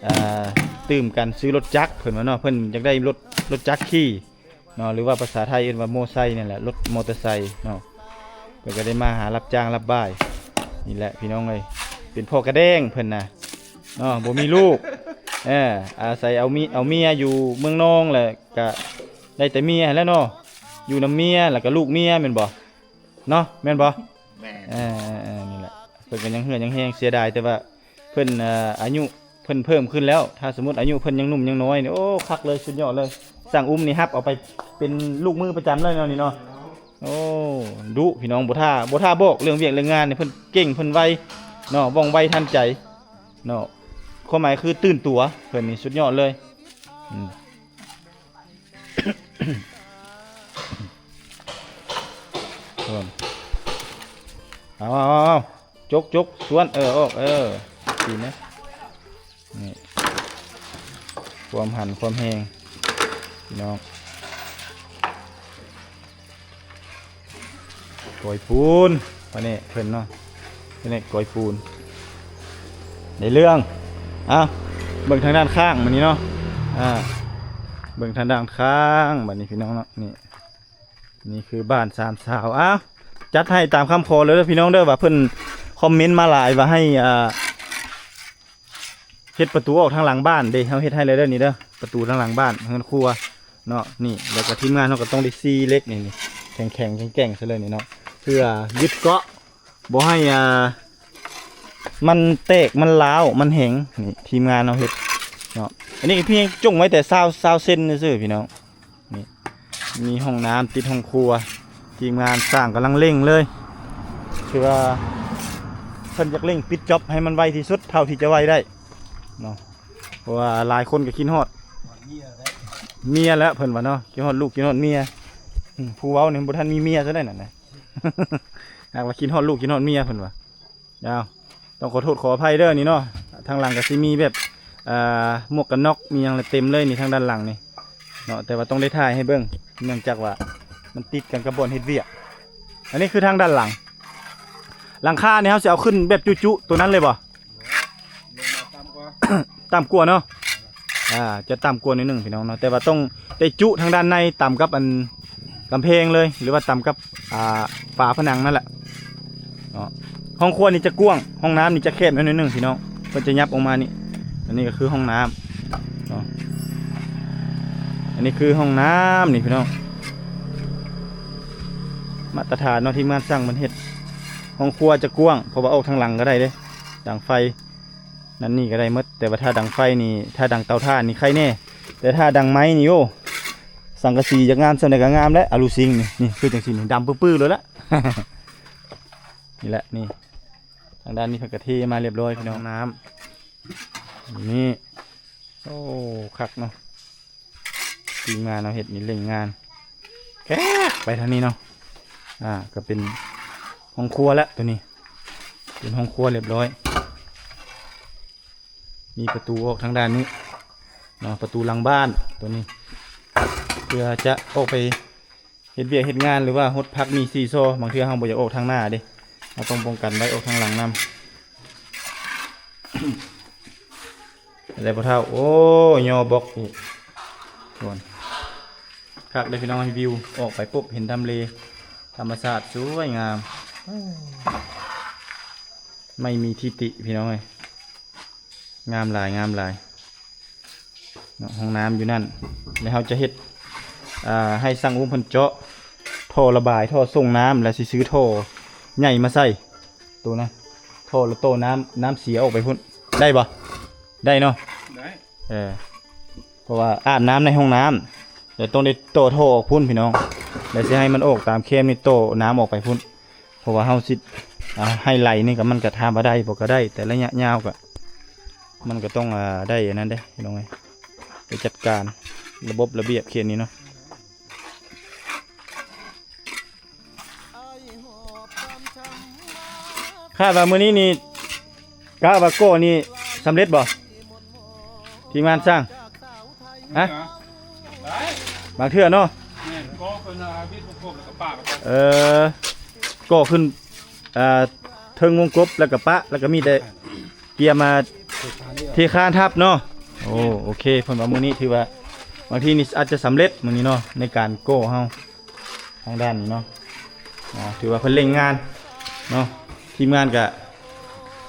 ອ່າ ຕື່ມກັນຊື້ລົດຈັກ ເພິ່ນວ່າເນາະ. ເພິ່ນຢາກໄດ້ລົດ ລົດຈັກຂີ່ເນາະ ຫຼືວ່າພາສາໄທເອີ້ນວ່າມໍໄຊນັ້ນແຫຼະ ລົດມໍເຕີໄຊເນາະ. ເພິ່ນກໍໄດ້ມາຫາຮັບຈ້າງຮັບບ່າຍນີ້ແຫຼະພີ່ນ້ອງເອີຍ. ເປັນພໍ່ກະແດງເພິ່ນນະເນາະ ບໍ່ມີລູກ ເອີ ອາໄສເອົາມີ ເອົາເມຍຢູ່ເມືອງນອງ ແລ້ວກະໄດ້ແຕ່ເມຍຫັ້ນແຫຼະເນາະ ຢູ່ນຳເມຍ ແລ້ວກະລູກເມຍແມ່ນບໍ່? ເນາະ ແມ່ນບໍ່? ແມ່ນ. ເອີໆໆ ນີ້ແຫຼະ ເພິ່ນກໍຍັງເຫື່ອຍັງແຮງ ເສຍດາຍແຕ່ວ່າເພິ່ນ ເອີ ອາຍຸເພິ່ນເພີ່ມຂຶ້ນແລ້ວ. ຖ້າສົມມຸດອາຍຸເພິ່ນຍັງໜຸ່ມຍັງນ້ອຍນີ້ ໂອ້ ຄັກເລີຍ ສຸດຍອດເລີຍ. ຊ່າງອຸ້ມນີ້ຮັບເອົາໄປເປັນລູກມືປະຈຳເລີຍເນາະນີ້ເນາະ. ໂອ້ ດຸພີ່ນ້ອງ ບໍ່ຖ້າ ບໍ່ຖ້າບອກເລື່ອງວຽກເລື່ອງງານນີ້ ເພິ່ນເກັ່ງ ເພິ່ນໄວເນາະ ວ່ອງໄວທັນໃຈເນາະ. ຄວາມໝາຍຄືຕື່ນຕົວ ເພິ່ນນີ້ສຸດຍອດເລີຍ. ອືມ ເອີ ເອົາ ເອົາ ເອົາ ຈົກ ຈົກ ສວນ ເອີ ອອກ ເອີ ຕີນນະ. ນີ້ ຄວາມຫັນຄວາມແຮງພີ່ນ້ອງ. ກອຍປູນ ພະແນກເພິ່ນເນາະ ພະແນກກອຍປູນ ໃນເລື່ອງ. ເອົ້າ ເບິ່ງທາງດ້ານຂ້າງບາດນີ້ເນາະ ອ່າ ເບິ່ງທາງດ້ານຂ້າງບາດນີ້ພີ່ນ້ອງເນາະ. ນີ້ ນີ້ຄືບ້ານສາມສາວ. ເອົ້າ ຈັດໃຫ້ຕາມຄຳຂໍເລີຍເດີພີ່ນ້ອງເດີ ວ່າເພິ່ນຄອມເມັນມາຫຼາຍວ່າໃຫ້ ອ່າ ເຮັດປະຕູອອກທາງຫຼັງບ້ານເດ້. ເຮົາເຮັດໃຫ້ແລ້ວເດີນີ້ເດີ ປະຕູທາງຫຼັງບ້ານເຮືອນຄົວເນາະ. ນີ້ ແລ້ວກໍທີມງານເຮົາກໍຕ້ອງໄດ້ຊີ້ເຫຼັກນີ້ ນີ້ ແຂງໆ ແກ່ງໆ ຊະເລີຍນີ້ເນາະ ເພື່ອຍຶດເກາະ ບໍ່ໃຫ້ ອ່າ ມັນແຕກ ມັນລ້າວ ມັນແຫງ. ນີ້ ທີມງານເຮົາເຮັດເນາະ. ອັນນີ້ກໍພຽງຈົ່ງໄວ້ແຕ່ຊາວ ຊາວເຊັນຊື່ໆ ພີ່ນ້ອງ. ນີ້ ມີຫ້ອງນ້ຳຕິດຫ້ອງຄົວ ທີມງານຊ່າງກຳລັງເລັ່ງເລີຍ ຄືວ່າເພິ່ນຢາກເລັ່ງປິດຈັອບໃຫ້ມັນໄວທີ່ສຸດເທົ່າທີ່ຈະໄວໄດ້ເນາະ ເພາະວ່າຫຼາຍຄົນກໍຄິດຮອດເມຍແລ້ວ ເພິ່ນວ່າເນາະ ຄິດຮອດລູກ ຄິດຮອດເມຍ. ອືມ ຜູ້ເວົ້ານີ້ບໍ່ທັນມີເມຍຊະໄດ້ນັ້ນນະ ຫາກວ່າຄິດຮອດລູກ ຄິດຮອດເມຍ ເພິ່ນວ່າ. ເອົາ ຕ້ອງຂໍໂທດຂໍອະໄພເດີນີ້ເນາະ. ທາງຫຼັງກໍຊິມີແບບ ເອີ ໝວກກັນນັອກ ມີຫຍັງລະເຕັມເລີຍນີ້ ທາງດ້ານຫຼັງນີ້ເນາະ. ແຕ່ວ່າຕ້ອງໄດ້ຖ່າຍໃຫ້ເບິ່ງ ເນື່ອງຈາກວ່າມັນຕິດກັນກັບບ່ອນເຮັດວຽກ. ອັນນີ້ຄືທາງດ້ານຫຼັງ. ຫຼັງຄານີ້ເຮົາຊິເອົາຂຶ້ນແບບຈຸໆ ໂຕນັ້ນເລີຍບໍ່? ຕ່ຳກວ່າເນາະ ອ່າ ຈະຕ່ຳກວ່າໜ້ອຍໜຶ່ງພີ່ນ້ອງເນາະ ແຕ່ວ່າຕ້ອງໄດ້ຈຸທາງດ້ານໃນ ຕ່ຳກັບອັນກຳແພງເລີຍ ຫຼືວ່າຕ່ຳກັບ ອ່າ ຝາຜະໜັງນັ້ນແຫຼະເນາະ. ຫ້ອງຄົວນີ້ຈະກວ້າງ ຫ້ອງນ້ຳນີ້ຈະແຄບໜ້ອຍໜຶ່ງພີ່ນ້ອງ ເພິ່ນຈະຫຍັບອອກມານີ້. ອັນນີ້ກໍຄືຫ້ອງນ້ຳເນາະ ອັນນີ້ຄືຫ້ອງນ້ຳນີ້ພີ່ນ້ອງ ມາດຕະຖານເນາະ ທີມງານຊ່າງເພິ່ນເຮັດ. ຫ້ອງຄົວຈະກວ້າງ ເພາະວ່າອອກທາງຫຼັງກໍໄດ້ເດ້ ດັງໄຟ ນັ້ນນີ້ກໍໄດ້ໝົດ ແຕ່ວ່າຖ້າດັງໄຟນີ້ ຖ້າດັງເຕົາຖ່ານນີ້ໄຄແນ່ ແຕ່ຖ້າດັງໄມ້ນີ້ ໂອ້ ສັງກະສີຈະງາມສ່ຳໃດກໍງາມແຫຼະ. ອາລູຊິງນີ້ ນີ້ຄືຈັ່ງຊີ້ນີ້ ດຳປຶ້ໆເລີຍລະ ນີ້ແຫຼະ. ນີ້ ທາງດ້ານນີ້ເພິ່ນກະເທມາລຽບຮ້ອຍພີ່ນ້ອງ ນ້ຳນີ້. ໂອ້ ຄັກເນາະ. ທີມງານເຮົາເຮັດນີ້ເລັ່ງງານ ແຄກໄປທາງນີ້ເນາະ. ອ່າ ກໍເປັນຫ້ອງຄົວແລ້ວ ໂຕນີ້ເປັນຫ້ອງຄົວລຽບຮ້ອຍ ມີປະຕູອອກທາງດ້ານນີ້ເນາະ ປະຕູຫຼັງບ້ານໂຕນີ້ ເພື່ອຈະອອກໄປເຮັດວຽກເຮັດງານ ຫຼືວ່າຫົດຜັກໝີ່ຊີຊໍ. ບາງເທື່ອເຮົາບໍ່ຢາກອອກທາງໜ້າເດ້ ເຮົາຕ້ອງປ້ອງກັນໄວ້ອອກທາງຫຼັງນຳ. ແລ້ວພໍ່ເຖົ້າ ໂອ້ ຍໍບລັອກອີກ ໂອ້ຍ ຄັກເດ້ພີ່ນ້ອງ. ວິວອອກໄປປຸບເຫັນທຳເລທຳມະຊາດສວຍງາມ ໄມ່ມີທິຕິພີ່ນ້ອງເອີຍ ງາມຫຼາຍ ງາມຫຼາຍເນາະ. ຫ້ອງນ້ຳຢູ່ນັ້ນ ແລ້ວເຮົາຈະເຮັດ ອ່າ ໃຫ້ຊ່າງອຸ້ມເພິ່ນເຈາະທໍ່ລະບາຍ ທໍ່ສົ່ງນ້ຳ ແລ້ວຊິຊື້ທໍ່ໃຫຍ່ມາໃສ່ ໂຕນະ ທໍ່ລະໂຕນ້ຳ ນ້ຳເສຍອອກໄປພຸ້ນ ໄດ້ບໍ່? ໄດ້ເນາະ ໄດ້ ເອີ ເພາະວ່າອາບນ້ຳໃນຫ້ອງນ້ຳ ແລ້ວຕ້ອງໄດ້ຕໍ່ທໍ່ອອກພຸ້ນພີ່ນ້ອງ ແລ້ວຊິໃຫ້ມັນອອກຕາມແຄມນີ້ ຕໍ່ນ້ຳອອກໄປພຸ້ນ ເພາະວ່າເຮົາຊິ ອ່າ ໃຫ້ໄຫຼນີ້ກໍ ມັນກໍຖາມວ່າໄດ້ບໍ່ ກໍໄດ້ ແຕ່ໄລຍະຍາວກໍ ມັນກໍຕ້ອງ ອ່າ ໄດ້ອັນນັ້ນເດ້ພີ່ນ້ອງເອີຍ ໄປຈັດການລະບົບລະບຽບເຂດນີ້ເນາະ. ຄາດວ່າມື້ນີ້ນີ້ ກະວ່າກໍ່ນີ້ສຳເລັດບໍ່ ທີມງານຊ່າງ? ຮະ? ໄດ້ ບາງເທື່ອເນາະ ແມ່ນ ກໍ່ເພິ່ນເອົາວິດບໍ່ຄົບແລ້ວກໍປະໄປ ເອີ ກໍ່ຂຶ້ນ ອ່າ ເທິງວົງກົບແລ້ວກໍປະ ແລ້ວກໍມີແຕ່ກຽມມາເທຄານທັບເນາະ. ໂອ້ ໂອເຄ ເພິ່ນວ່າມື້ນີ້ຖືວ່າ ບາງທີນີ້ອາດຈະສຳເລັດມື້ນີ້ເນາະ ໃນການກໍ່ເຮົາ ທາງດ້ານນີ້ເນາະ ອ່າ ຖືວ່າເພິ່ນເລັ່ງງານເນາະ ທີມງານກະ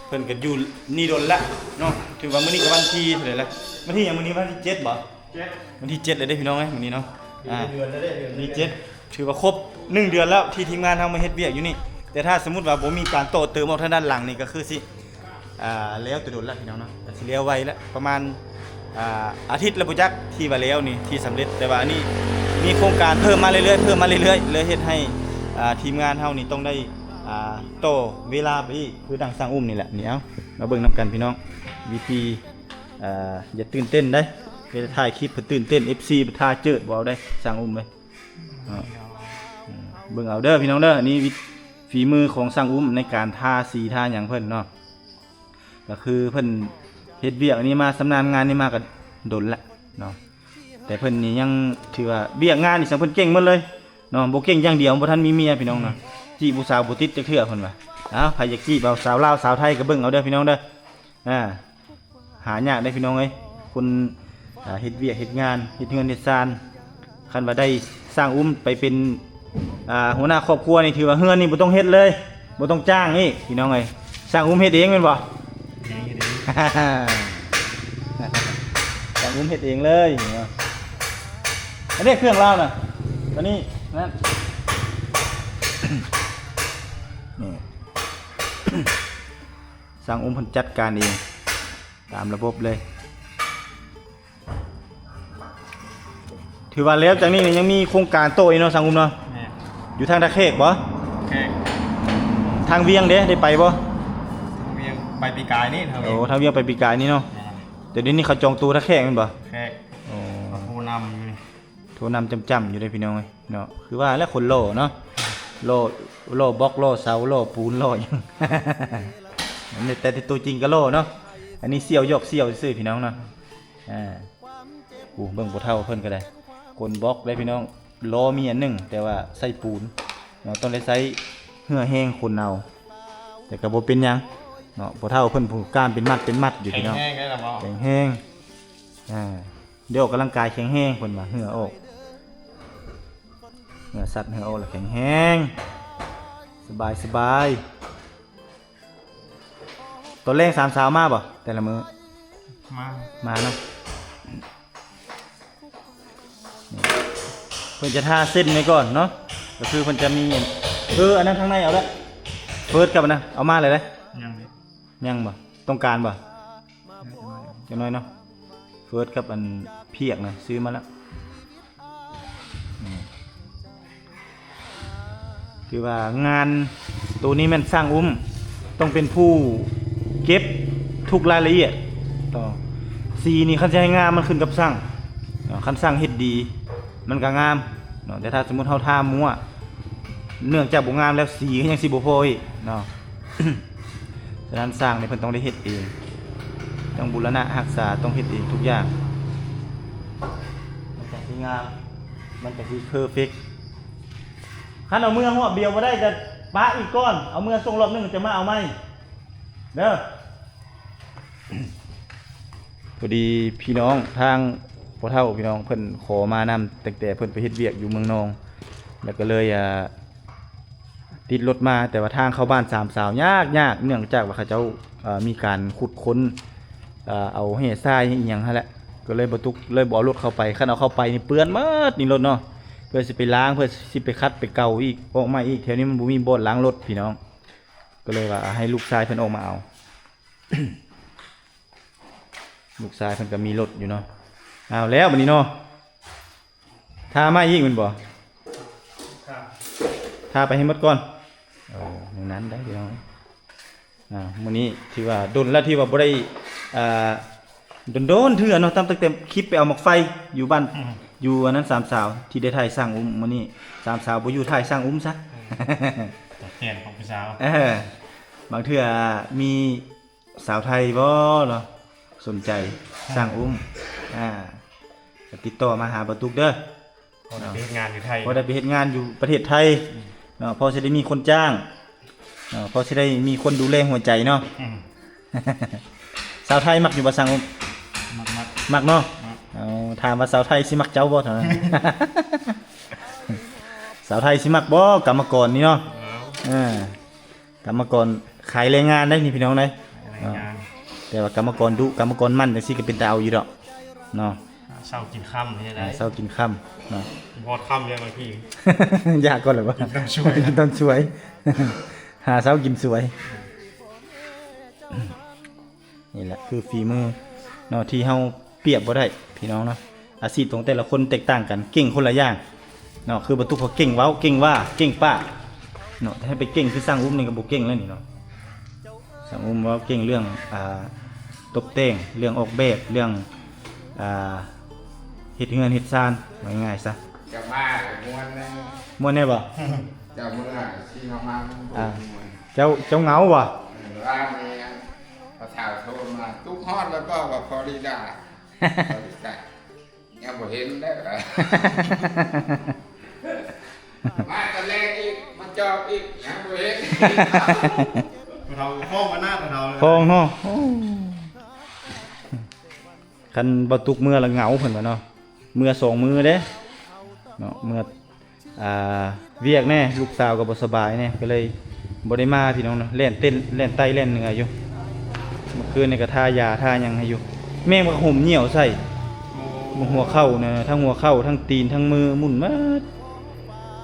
ເພິ່ນກະຢູ່ນີ້ດົນລະເນາະ ຖືວ່າມື້ນີ້ກະວັນທີເທົ່າໃດລະ ວັນທີຫຍັງມື້ນີ້ ວັນທີເຈັດບໍ່? ເຈັດ ວັນທີເຈັດແລ້ວເດ້ພີ່ນ້ອງເອີຍ ມື້ນີ້ເນາະ ອ່າ ເດືອນແລ້ວເດ້ ເດືອນ ວັນທີເຈັດ ຖືວ່າຄົບໜຶ່ງເດືອນແລ້ວ ທີ່ທີມງານເຮົາມາເຮັດວຽກຢູ່ນີ້ ແຕ່ຖ້າສົມມຸດວ່າບໍ່ມີການຕໍ່ເຕີມອອກທາງດ້ານຫຼັງນີ້ ກະຄືຊິ ອ່າ ແລ້ວແຕ່ດົນລະພີ່ນ້ອງເນາະ ກະຊິແລ້ວໄວລະ ປະມານ ອ່າ ອາທິດລະບໍ່ຈັກ ທີ່ວ່າແລ້ວນີ້ ທີ່ສຳເລັດ ແຕ່ວ່າອັນນີ້ມີໂຄງການເພີ່ມມາເລື້ອຍໆ ເພີ່ມມາເລື້ອຍໆ ເລີຍເຮັດໃຫ້ ອ່າ ທີມງານເຮົານີ້ຕ້ອງໄດ້ ອ່າ ຕໍ່ເວລາໄປອີກ ຄືດັ່ງຊ່າງອຸ້ມນີ້ແຫຼະ. ນີ້ ເອົາ ມາເບິ່ງນຳກັນພີ່ນ້ອງ ວິທີ ອ່າ ຢ່າຕື່ນເຕັ້ນເດ້ ເວລາຖ່າຍຄລິບເພິ່ນຕື່ນເຕັ້ນ ເອັຟຊີ ເພິ່ນຖ້າເຈີດບໍ່ເອົາເດ້ ຊ່າງອຸ້ມເອີຍ. ເນາະ ເບິ່ງເອົາເດີພີ່ນ້ອງເດີ ອັນນີ້ວິ ຝີມືຂອງຊ່າງອຸ້ມໃນການທາສີທາຫຍັງເພິ່ນເນາະ ກະຄືເພິ່ນເຮັດວຽກອັນນີ້ມາ ຊຳນານງານນີ້ມາກະດົນລະເນາະ ແຕ່ເພິ່ນນີ້ຍັງຖືວ່າວຽກງານນີ້ ຊ່າງເພິ່ນເກັ່ງໝົດເລີຍເນາະ ບໍ່ເກັ່ງຢ່າງດຽວ ບໍ່ທັນມີເມຍພີ່ນ້ອງເນາະ ຈີບຜູ້ສາວບໍ່ຕິດຈັກເທື່ອເພິ່ນວ່າ. ເອົາ ໃຜຢາກຈີບເອົາສາວລາວສາວໄທກະເບິ່ງເອົາເດີພີ່ນ້ອງເດີ ອ່າ ຫາຍາກເດ້ພີ່ນ້ອງເອີຍ ຄົນ ອ່າ ເຮັດວຽກເຮັດງານ ເຮັດເຮືອນເຮັດຊານ ຄັນວ່າໄດ້ຊ່າງອຸ້ມໄປເປັນ ອ່າ ຫົວໜ້າຄອບຄົວນີ້ ຖືວ່າເຮືອນນີ້ບໍ່ຕ້ອງເຮັດເລີຍ ບໍ່ຕ້ອງຈ້າງອີກພີ່ນ້ອງເອີຍ ຊ່າງອຸ້ມເຮັດເອງແມ່ນບໍ່? ເອງເຮັດເອງ ຊ່າງອຸ້ມເຮັດເອງເລີຍ. ອັນນີ້ເຄື່ອງລາວນະ ອັນນີ້ນັ້ນ ນີ້ ຊ່າງອຸ້ມເພິ່ນຈັດການເອງຕາມລະບົບເລີຍ. ຖືວ່າແລ້ວຈາກນີ້ນີ້ຍັງມີໂຄງການໂຕອີກເນາະ ຊ່າງອຸ້ມເນາະ? ແມ່ນ ຢູ່ທາງທ່າແຂກບໍ່? ແຂກ ທາງວຽງເດ້ ໄດ້ໄປບໍ່? ທາງວຽງໄປປີກາຍນີ້ ທາງວຽງ ໂອ້ ທາງວຽງໄປປີກາຍນີ້ເນາະ. ແມ່ນ ແຕ່ດຽວນີ້ເຂົາຈອງໂຕທ່າແຂກແມ່ນບໍ່? ແຂກ ໂອ້ ເຂົາໂທນຳຢູ່ນີ້ ໂທນຳຈ້ຳໆຢູ່ເດ້ພີ່ນ້ອງເອີຍເນາະ. ຄືວ່າແຫຼະ ຄົນຫຼໍ່ເນາະ ຫຼໍ່ ຫຼໍ່ບລັອກ ຫຼໍ່ເສົາ ຫຼໍ່ປູນ ຫຼໍ່ຫຍັງ ແຕ່ ແຕ່ໂຕຈິງກະຫຼໍ່ເນາະ. ອັນນີ້ສ່ຽວ ຢອກສ່ຽວຊື່ໆ ພີ່ນ້ອງເນາະ. ອ່າ ໂອ້ ເບິ່ງພໍ່ເຖົ້າເພິ່ນກະໄດ້ ກົນບລັອກໄດ້ພີ່ນ້ອງ ລໍ້ມີອັນໜຶ່ງ ແຕ່ວ່າໃສ່ປູນເນາະ ຕ້ອງໄດ້ໃຊ້ເຫື່ອແຮງຄົນເອົາ ແຕ່ກະບໍ່ເປັນຫຍັງເນາະ. ພໍ່ເຖົ້າເພິ່ນຜູ້ກ້າມເປັນມັດເປັນມັດຢູ່ພີ່ນ້ອງ ແຂງແຮງໄດ້ລະບໍ່? ແຂງແຮງ ອ່າ ໄດ້ອອກກຳລັງກາຍແຂງແຮງ ເພິ່ນວ່າເຫື່ອອອກ ເຫື່ອສັດເຫື່ອອອກແລ້ວແຂງແຮງ ສະບາຍ ສະບາຍ. ຕອນແລງສາມສາວມາບໍ່ແຕ່ລະມື້? ມາ ມາເນາະ. ເພິ່ນຈະທາເສັ້ນໄວ້ກ່ອນເນາະ ກະຄືເພິ່ນຈະມີ ເອີ ອັນນັ້ນທາງໃນເອົາລະ ເຟີດກັບອັນນັ້ນເອົາມາແລ້ວເດ້? ຍັງເດ້ ຍັງບໍ່? ຕ້ອງການບໍ່? ຈັກໜ້ອຍເນາະ ເຟີດກັບອັນພຽກນະ ຊື້ມາແລ້ວ. ອືມ ຄືວ່າງານໂຕນີ້ແມ່ນຊ່າງອຸ້ມ ຕ້ອງເປັນຜູ້ເກັບທຸກລາຍລະອຽດເນາະ. ສີນີ້ຄັນຊິໃຫ້ງາມມັນຂຶ້ນກັບຊ່າງເນາະ ຄັນຊ່າງເຮັດດີມັນກະງາມເນາະ ແຕ່ຖ້າສົມມຸດເຮົາທາມົ້ວ ເນື່ອງຈາກບໍ່ງາມແລ້ວສີກະຍັງຊິບໍ່ພໍອີກເນາະ. ສະນັ້ນຊ່າງນີ້ເພິ່ນຕ້ອງໄດ້ເຮັດເອງ ຕ້ອງບູລະນະຮັກສາ ຕ້ອງເຮັດເອງທຸກຢ່າງ ມັນກະຊິງາມ ມັນກະຊິເພີເຟັກ. ຄັນເອົາເມືອຮອບດຽວບໍ່ໄດ້ກະປະອີກກ່ອນ ເອົາເມືອສົ່ງຮອບໜຶ່ງຈະມາເອົາໃໝ່ເດີ. ພໍດີພີ່ນ້ອງທາງພໍ່ເຖົ້າ ພີ່ນ້ອງເພິ່ນຂໍມານຳ ຕັ້ງແຕ່ເພິ່ນໄປເຮັດວຽກຢູ່ເມືອງນອງ ແລ້ວກະເລີຍ ອ່າ ຕິດລົດມາ ແຕ່ວ່າທາງເຂົ້າບ້ານສາມສາວຍາກໆ ເນື່ອງຈາກວ່າເຂົາເຈົ້າ ເອີ ມີການຂຸດຄົ້ນ ເອີ ເອົາແຮ່ຊາຍອີ່ຫຍັງຫັ້ນແຫຼະ ກະເລີຍບໍ່ຕຸກ ເລີຍບໍ່ເອົາລົດເຂົ້າໄປ. ຄັນເອົາເຂົ້າໄປນີ້ເປື້ອນໝົດນີ້ລົດເນາະ ເພື່ອຊິໄປລ້າງ ເພື່ອຊິໄປຂັດໄປເກົາອີກ ອອກໃໝ່ອີກ. ແຖວນີ້ມັນບໍ່ມີບ່ອນລ້າງລົດພີ່ນ້ອງ ກະເລີຍວ່າໃຫ້ລູກຊາຍເພິ່ນອອກມາເອົາ. ລູກຊາຍເພິ່ນກໍມີລົດຢູ່ເນາະ. ເອົາແລ້ວບັດນີ້ເນາະ ຖ້າມາອີກແມ່ນບໍ່? ຖ້າໄປໃຫ້ໝົດກ່ອນ. ເອີ ແນວນັ້ນໄດ໋ພີ່ນ້ອງ. ອ່າ ມື້ນີ້ຖືວ່າດົນແລ້ວທີ່ວ່າບໍ່ໄດ້ ອ່າ ດົນໆເທື່ອເນາະ ຕັ້ງແຕ່ຄລິບໄປເອົາໝາກໄຟຢູ່ບ້ານ ອືມ ຢູ່ອັນນັ້ນ ສາມສາວ ທີ່ໄດ້ຖ່າຍຊ່າງອຸ້ມ. ມື້ນີ້ສາມສາວບໍ່ຢູ່ ຖ່າຍຊ່າງອຸ້ມຊະ. ອືມ ຕົວແທນຂອງຜູ້ສາວ. ເອີ ບາງເທື່ອມີ ສາວໄທບໍ່ເນາະ ສົນໃຈຊ່າງອຸ້ມ ອ່າ ກໍຕິດຕໍ່ມາຫາບ່າວຕຸກເດີ. ພໍໄດ້ໄປເຮັດງານຢູ່ໄທ ພໍໄດ້ໄປເຮັດງານຢູ່ປະເທດໄທ ອືມ ເນາະ ພໍຊິໄດ້ມີຄົນຈ້າງເນາະ ພໍຊິໄດ້ມີຄົນດູແລຫົວໃຈເນາະ. ອືມ ສາວໄທມັກຢູ່ບໍ່ຊ່າງອຸ້ມ? ມັກໆ ມັກເນາະ. ມັກ. ເອົາ ຖາມວ່າສາວໄທຊິມັກເຈົ້າບໍ່ເທົ່ານັ້ນ. ສາວໄທຊິມັກບໍ່ກຳມະກອນນີ້ເນາະ? ເອີ ກຳມະກອນຂາຍແຮງງານໄດ໋ນີ້ພີ່ນ້ອງເດ້. ແຮງງານ ເນາະ ແຕ່ວ່າກຳມະກອນດຸ ກຳມະກອນໝັ່ນຈັ່ງຊີ້ກໍເປັນຕາເອົາຢູ່ດອກເນາະ. ຫາເຊົ້າກິນຄ່ຳນີ້ໄດ໋ ຫາເຊົ້າກິນຄ່ຳເນາະ. ຮອດຄ່ຳແລ້ວບາງທີ ຢາກກ່ອນແລ້ວບໍ່? ກິນຕອນສວຍ ກິນຕອນສວຍ ຫາເຊົ້າກິນສວຍ. ນີ້ແຫຼະຄືຝີມືເນາະ ທີ່ເຮົາປຽບບໍ່ໄດ້ພີ່ນ້ອງເນາະ. ອາຊີບຂອງແຕ່ລະຄົນແຕກຕ່າງກັນ ເກັ່ງຄົນລະຢ່າງເນາະ. ຄືບ່າວຕຸກເຂົາເກັ່ງເວົ້າ ເກັ່ງວ່າ ເກັ່ງປາກເນາະ ແຕ່ໃຫ້ໄປເກັ່ງຄືຊ່າງອຸ້ມນີ້ກໍບໍ່ເກັ່ງແລ້ວນີ້ເນາະ. ຊ່າງອຸ້ມເວົ້າເກັ່ງເລື່ອງ ອ່າ ຕົບແຕ່ງ ເລື່ອງອອກແບບ ເລື່ອງ ອ່າ ເຮັດເຮືອນເຮັດຊານ ວ່າງ່າຍໆຊະ. ຈະມາມ່ວນແນ່ ມ່ວນແນ່ບໍ່? ເຈົ້າເມືອຊິເຮົາມາ ອ່າ ມ່ວນ. ເຈົ້າ ເຈົ້າເຫງົາບໍ່? ເອີ ວ່າແມ່ນ ພໍ່ເຖົ້າໂທມາ ຕຸກຮອດແລ້ວບໍ່ ວ່າຟລໍຣິດາ ຟລໍຣິດາ ຍັງບໍ່ເຫັນເດ້. ມາຕອນແລງອີກ ມາຈອບອີກ ຍັງບໍ່ເຫັນ. ພໍ່ເຖົ້າຄອງມານາ ພໍ່ເຖົ້າຄອງເນາະ. ໂອ້ ຄັນບໍ່ຕຸກເມືອລະເຫງົາ ເພິ່ນວ່າເນາະ. ເມືອສອງມື້ເດ້ເນາະ ເມືອ ອ່າ ວຽກແດ່ ລູກສາວກໍບໍ່ສະບາຍແດ່ ກໍເລີຍບໍ່ໄດ້ມາພີ່ນ້ອງເນາະ. ແລ່ນເຕັ້ນ ແລ່ນໃຕ້ແລ່ນເໜືອຢູ່ ເມື່ອຄືນນີ້ກໍທາຢາທາຫຍັງໃຫ້ຢູ່. ແມງບັກຫົມຍ່ຽວໃສ່ຫົວເຂົ່ານະ ທັງຫົວເຂົ່າ ທັງຕີນ ທັງມື ໝຸ່ນໝົດ.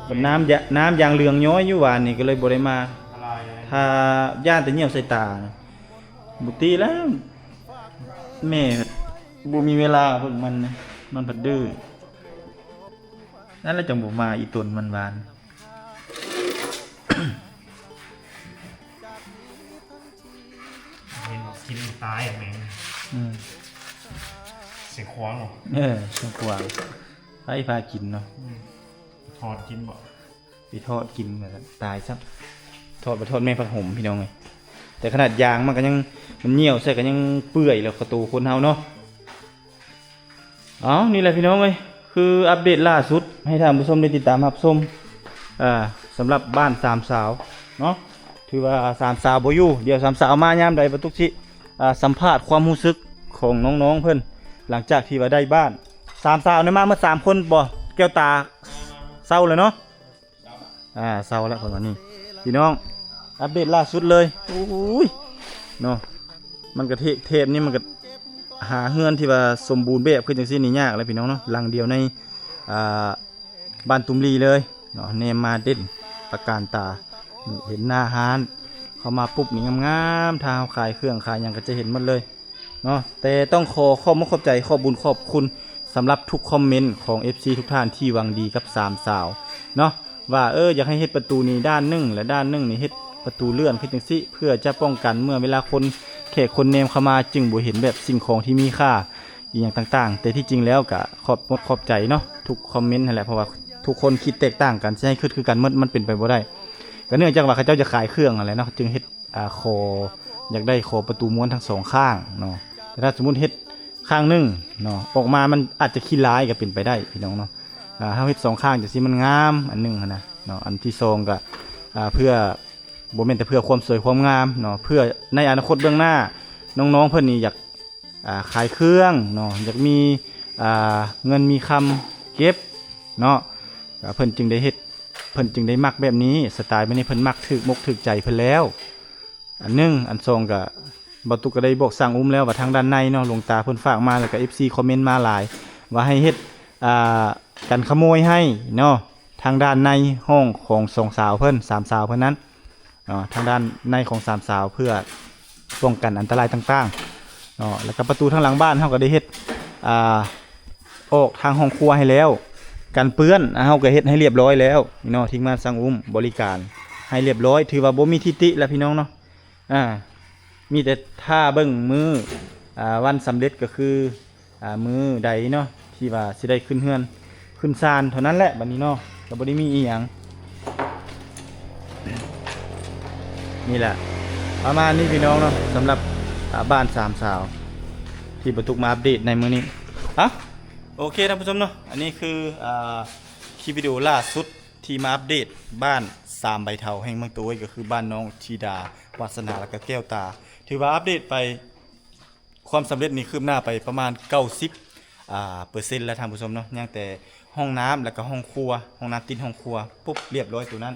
ບັດນ້ຳ ນ້ຳຢາງເຫຼືອງຍ້ອຍຢູ່ວານນີ້ ກໍເລີຍບໍ່ໄດ້ມາ. ຖ້າຢ້ານແຕ່ຍ່ຽວໃສ່ຕານະ ບໍ່ຕິແລ້ວ. ແມ່ບໍ່ມີເວລາເບິ່ງມັນນະ ມັນພັດດື້. ນັ້ນແຫຼະຈັ່ງບໍ່ມາ ອີຕົນມັນວານ. ເຫັນວ່າກິນຕາຍແມງ. ອືມ ເສຍງຂວາງເນາະ. ເອີ ເສຍງຂວາງ ໃຜພາກິນເນາະ. ອືມ ທອດກິນບໍ່? ໄປທອດກິນ ຕາຍຊະ. ທອດບໍ່ທອດແມງຜັກຫົມພີ່ນ້ອງເອີຍ. ແຕ່ຂະໜາດຢາງມັນກໍຍັງ ມັນຍ່ຽວໃສ່ກໍຍັງເປື່ອຍແລ້ວ ຂະໂຕຄົນເຮົາເນາະ. ເອົາ ນີ້ແຫຼະພີ່ນ້ອງເອີຍ ຄືອັບເດດລ່າສຸດໃຫ້ທ່ານຜູ້ຊົມໄດ້ຕິດຕາມຮັບຊົມ ອ່າ ສຳລັບບ້ານສາມສາວເນາະ. ຖືວ່າສາມສາວບໍ່ຢູ່ ດຽວສາມສາວມາຍາມໃດ ບ່າວຕຸກຊິ ອ່າ ສຳພາດຄວາມຮູ້ສຶກຂອງນ້ອງໆເພິ່ນ ຫຼັງຈາກທີ່ວ່າໄດ້ບ້ານ. ສາມສາວນີ້ມາໝົດສາມຄົນບໍ່? ແກ້ວຕາເຊົາແລ້ວເນາະ. ອ່າ ເຊົາແລ້ວເພິ່ນວ່ານີ້ ພີ່ນ້ອງ ອັບເດດລ່າສຸດເລີຍ. ໂອ້ຍ ເນາະ ມັນກະເທບ ເທບນີ້ມັນກະຫາເຮືອນທີ່ວ່າສົມບູນແບບຄືຈັ່ງຊີ້ນີ້ຍາກແຫຼະພີ່ນ້ອງເນາະ. ຫຼັງດຽວໃນ ອ່າ ບ້ານຕຸມລີເລີຍເນາະ ແນມມາເດັ່ນຕະການຕາ ເຫັນໜ້າຮ້ານ ເຂົ້າມາປຸບນີ້ງາມໆ ຖ້າເຮົາຂາຍເຄື່ອງຂາຍຫຍັງກະຈະເຫັນໝົດເລີຍ ເນາະ. ແຕ່ຕ້ອງຂໍຂອບມຸກຂອບໃຈ ຂອບບຸນຂອບຄຸນສຳລັບທຸກຄອມເມັນຂອງເອັຟຊີທຸກທ່ານທີ່ຫວັງດີກັບສາມສາວເນາະ ວ່າ ເອີ ຢາກໃຫ້ເຮັດປະຕູນີ້ດ້ານໜຶ່ງ ແລະ ດ້ານໜຶ່ງນີ້ເຮັດປະຕູເລື່ອນ ເຮັດຈັ່ງຊີ້ ເພື່ອຈະປ້ອງກັນເມື່ອເວລາຄົນ ແຂກຄົນແນມເຂົ້າມາ ຈຶ່ງບໍ່ເຫັນແບບສິ່ງຂອງທີ່ມີຄ່າອີ່ຫຍັງຕ່າງໆ. ແຕ່ທີ່ຈິງແລ້ວກະຂອບມຸກຂອບໃຈເນາະ ທຸກຄອມເມັນຫັ້ນແຫຼະ ເພາະວ່າທຸກຄົນຄິດແຕກຕ່າງກັນ ຊິໃຫ້ຄິດຄືກັນໝົດ ມັນເປັນໄປບໍ່ໄດ້. ກະເນື່ອງຈາກວ່າເຂົາເຈົ້າຈະຂາຍເຄື່ອງຫັ້ນແຫຼະເນາະ ຈຶ່ງເຮັດ ອ່າ ຂໍ ຢາກໄດ້ຂໍປະຕູມ້ວນທັງສອງຂ້າງເນາະ. ແຕ່ຖ້າສົມມຸດເຮັດຂ້າງໜຶ່ງເນາະ ອອກມາມັນອາດຈະຂີ້ລາຍກໍເປັນໄປໄດ້ພີ່ນ້ອງເນາະ. ອ່າ ເຮົາເຮັດສອງຂ້າງຈັ່ງຊີ້ມັນງາມອັນໜຶ່ງຫັ້ນນະເນາະ. ອັນທີສອງກໍ ອ່າ ເພື່ອ ບໍ່ແມ່ນແຕ່ເພື່ອຄວາມສວຍຄວາມງາມເນາະ ເພື່ອໃນອະນາຄົດເບື້ອງໜ້າ ນ້ອງໆເພິ່ນນີ້ຢາກ ອ່າ ຂາຍເຄື່ອງເນາະ ຢາກມີ ອ່າ ເງິນມີຄຳເກັບເນາະ ກໍເພິ່ນຈຶ່ງໄດ້ເຮັດ ເພິ່ນຈຶ່ງໄດ້ມັກແບບນີ້ ສະໄຕລ໌ແບບນີ້ເພິ່ນມັກ ຖືກອົກຖືກໃຈເພິ່ນແລ້ວ ອັນໜຶ່ງ. ອັນສອງກໍ ບ່າວຕຸກກໍໄດ້ບອກຊ່າງອຸ້ມແລ້ວວ່າທາງດ້ານໃນເນາະ ຫຼວງຕາເພິ່ນຝາກມາ ແລ້ວກໍເອັຟຊີຄອມເມັນມາຫຼາຍວ່າໃຫ້ເຮັດ ອ່າ ກັນຂະໂມຍໃຫ້ເນາະ ທາງດ້ານໃນຫ້ອງຂອງສອງສາວເພິ່ນ ສາມສາວເພິ່ນນັ້ນ ເນາະ ທາງດ້ານໃນຂອງສາມສາວ ເພື່ອປ້ອງກັນອັນຕະລາຍຕ່າງໆ ເນາະ. ແລ້ວກໍປະຕູທາງຫຼັງບ້ານເຮົາກໍໄດ້ເຮັດ ອ່າ ອອກທາງຫ້ອງຄົວໃຫ້ແລ້ວ, ກັນເປື້ອນເຮົາກໍເຮັດໃຫ້ລຽບຮ້ອຍແລ້ວເນາະ. ທີມງານຊ່າງອຸ້ມບໍລິການໃຫ້ລຽບຮ້ອຍ, ຖືວ່າບໍ່ມີທິຕິແລ້ວພີ່ນ້ອງເນາະ. ອ່າ ມີແຕ່ຖ້າເບິ່ງມື້ ອ່າ ວັນສຳເລັດ ກໍຄື ອ່າ ມື້ໃດເນາະ ທີ່ວ່າຊິໄດ້ຂຶ້ນເຮືອນຂຶ້ນຊານເທົ່ານັ້ນແຫຼະ. ບັດນີ້ເນາະ ກໍບໍ່ໄດ້ມີອີ່ຫຍັງ. ນີ້ແຫຼະ ປະມານນີ້ພີ່ນ້ອງເນາະ ສຳລັບ ອ່າ ບ້ານສາມສາວ ທີ່ບໍ່ຕຸກມາອັບເດດໃນມື້ນີ້. ອ່ະ ໂອເຄທ່ານຜູ້ຊົມເນາະ, ອັນນີ້ຄື ອ່າ ຄລິບວິດີໂອລ່າສຸດທີ່ມາອັບເດດບ້ານສາມໃບເທົາແຫ່ງເມືອງຕະໂອ້ຍ, ກໍຄືບ້ານນ້ອງທິດາ ວາດສະໜາ ແລ້ວກໍແກ້ວຕາ. ຖືວ່າອັບເດດໄປ ຄວາມສຳເລັດນີ້ຄືບໜ້າໄປປະມານເກົ້າສິບ ອ່າ ເປີເຊັນແລ້ວທ່ານຜູ້ຊົມເນາະ, ຍັງແຕ່ຫ້ອງນ້ຳ ແລ້ວກໍຫ້ອງຄົວ, ຫ້ອງນ້ຳຕິດຫ້ອງຄົວ ປຸບ ລຽບຮ້ອຍໂຕນັ້ນ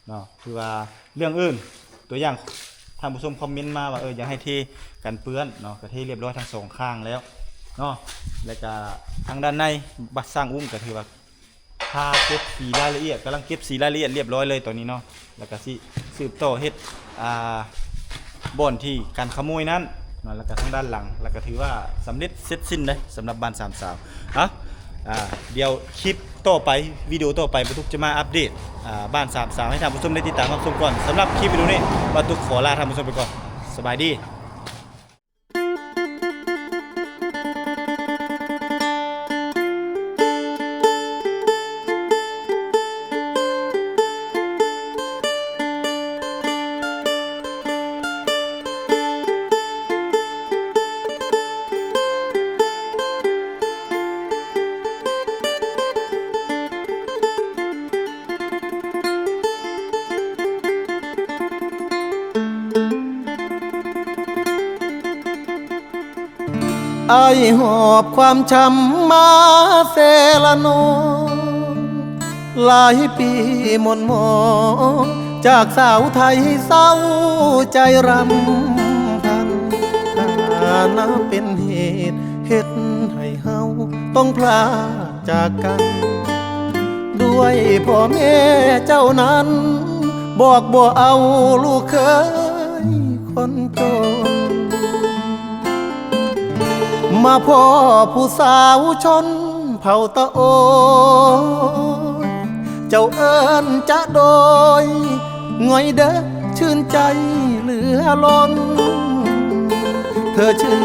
ເນາະ. ຖືວ່າເລື່ອງອື່ນ ຕົວຢ່າງທ່ານຜູ້ຊົມຄອມເມັນມາວ່າ ເອີ ຢາກໃຫ້ເທກັນເປື້ອນເນາະ, ກໍເທລຽບຮ້ອຍທັງສອງຂ້າງແລ້ວເນາະ. ແລ້ວກໍທາງດ້ານໃນ ບັດຊ່າງອຸ້ມກໍຖືວ່າ ຖ້າເກັບສີລາຍລະອຽດ, ກຳລັງເກັບສີລາຍລະອຽດລຽບຮ້ອຍເລີຍຕອນນີ້ເນາະ, ແລ້ວກະຊິສືບຕໍ່ເຮັດ ອ່າ ບ່ອນທີ່ກັນຂະໂມຍນັ້ນເນາະ, ແລ້ວກະທາງດ້ານຫຼັງ, ແລ້ວກະຖືວ່າສຳເລັດເສັດສິ້ນເດ້ ສຳລັບບ້ານສາມສາວ. ເອົາ ອ່າ ດຽວຄລິບຕໍ່ໄປ, ວິດີໂອຕໍ່ໄປ ບ່າວຕຸກຈະມາອັບເດດ ອ່າ ບ້ານສາມສາວໃຫ້ທ່ານຜູ້ຊົມໄດ້ຕິດຕາມຮັບຊົມກ່ອນ. ສຳລັບຄລິບວິດີໂອນີ້ ບ່າວຕຸກຂໍລາທ່ານຜູ້ຊົມໄປກ່ອນ. ສະບາຍດີ. ອ້າຍຫອບຄວາມຊ້ຳມາເຊລະນອງ, ຫຼາຍປີໝ່ນໝອງຈາກສາວໄທເສົ້າໃຈຣຳພັນ, ຖານະເປັນເຫດເຮັດໃຫ້ເຮົາຕ້ອງພລາກ ຈາກກັນ ດ້ວຍພໍ່ແມ່ເຈົ້ານັ້ນ ບອກບໍ່ເອົາລູກເຂີຍຄົນຈົນ ມາພໍ້ຜູ້ສາວຊົນເຜົ່າຕະໂອຍ ເຈົ້າເອີ້ນຈະໂດຍ ງ່ອຍເດີ ຊື່ນໃຈເຫຼືອລົ້ນ ເທີຊື່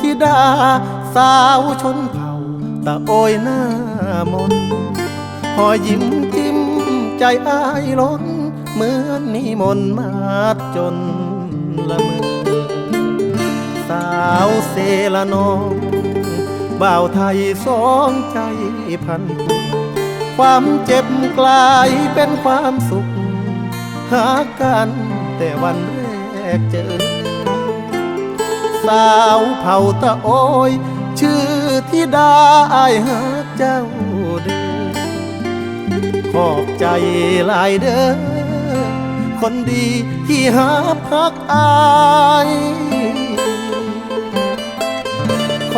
ທິດາສາວຊົນເຜົ່າຕະໂອຍໜ້າມົນ ຮອຍຍິ້ມຈິ້ມໃຈອ້າຍລົ້ນ ເໝືອນມີມົນມາດຈົນລະເມີ ສາວເຊລະນອງ ບ່າວໄທສອງໃຈພັນ ຄວາມເຈັບກລາຍເປັນຄວາມສຸກ ຫາກກັນແຕ່ວັນແລກເຈີ ສາວເຜົ່າຕະໂອຍ ຊື່ທິດາ ອ້າຍຮັກເຈົ້າເດີ ຂອບໃຈຫຼາຍເດີ ຄົນດີທີ່ຮັບຮັກອ້າຍ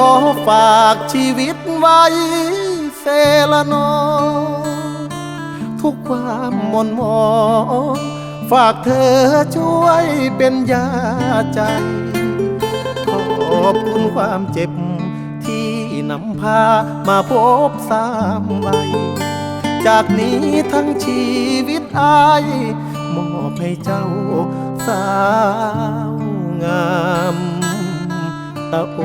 ຂໍຝາກຊີວິດໄວ້ ເຊລະນອງ ທຸກຄວາມໝ່ນໝອງ ຝາກເທີຊ່ວຍເປັນຢາໃຈ ຂອບຄຸນຄວາມເຈັບ ທີ່ນຳພາມາພົບສາມໄວ ຈາກນີ້ທັງຊີວິດອ້າຍ ມອບໃຫ້ເຈົ້າສາວງາມ ຕະໂອ.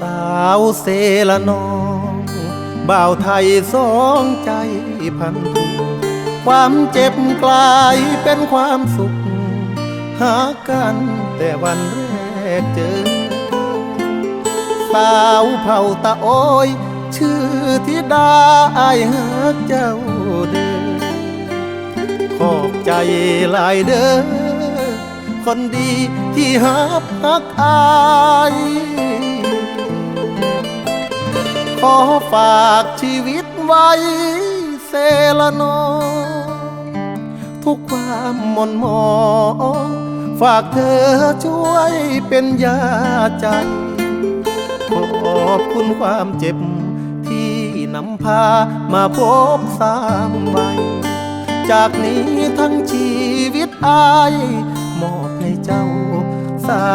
ສາວເຊລະນອງ ບ່າວໄທສອງໃຈພັນທຸກ ຄວາມເຈັບກລາຍເປັນຄວາມສຸກ ຫາກັນແຕ່ວັນແລກເຈີ ສາວເຜົ່າຕະໂອຍ ຊື່ທິດາ ອ້າຍຮັກເຈົ້າເດີ ຂອບໃຈຫຼາຍເດີ ຄົນດີທີ່ຮັບຮັກອ້າຍ ຂໍຝາກຊີວິດໄວ້ເສລະໜໍ ທຸກຄວາມໝົ່ນໝອງ ຝາກເທີຊ່ວຍເປັນຢາໃຈ ຂອບຄຸນຄວາມເຈັບ ທີ່ນຳພາມາພົບຊ້ຳໄວ້ ຈາກນີ້ທັງຊີວິດອ້າຍ ມອບໃຫ້ເຈົ້າສາ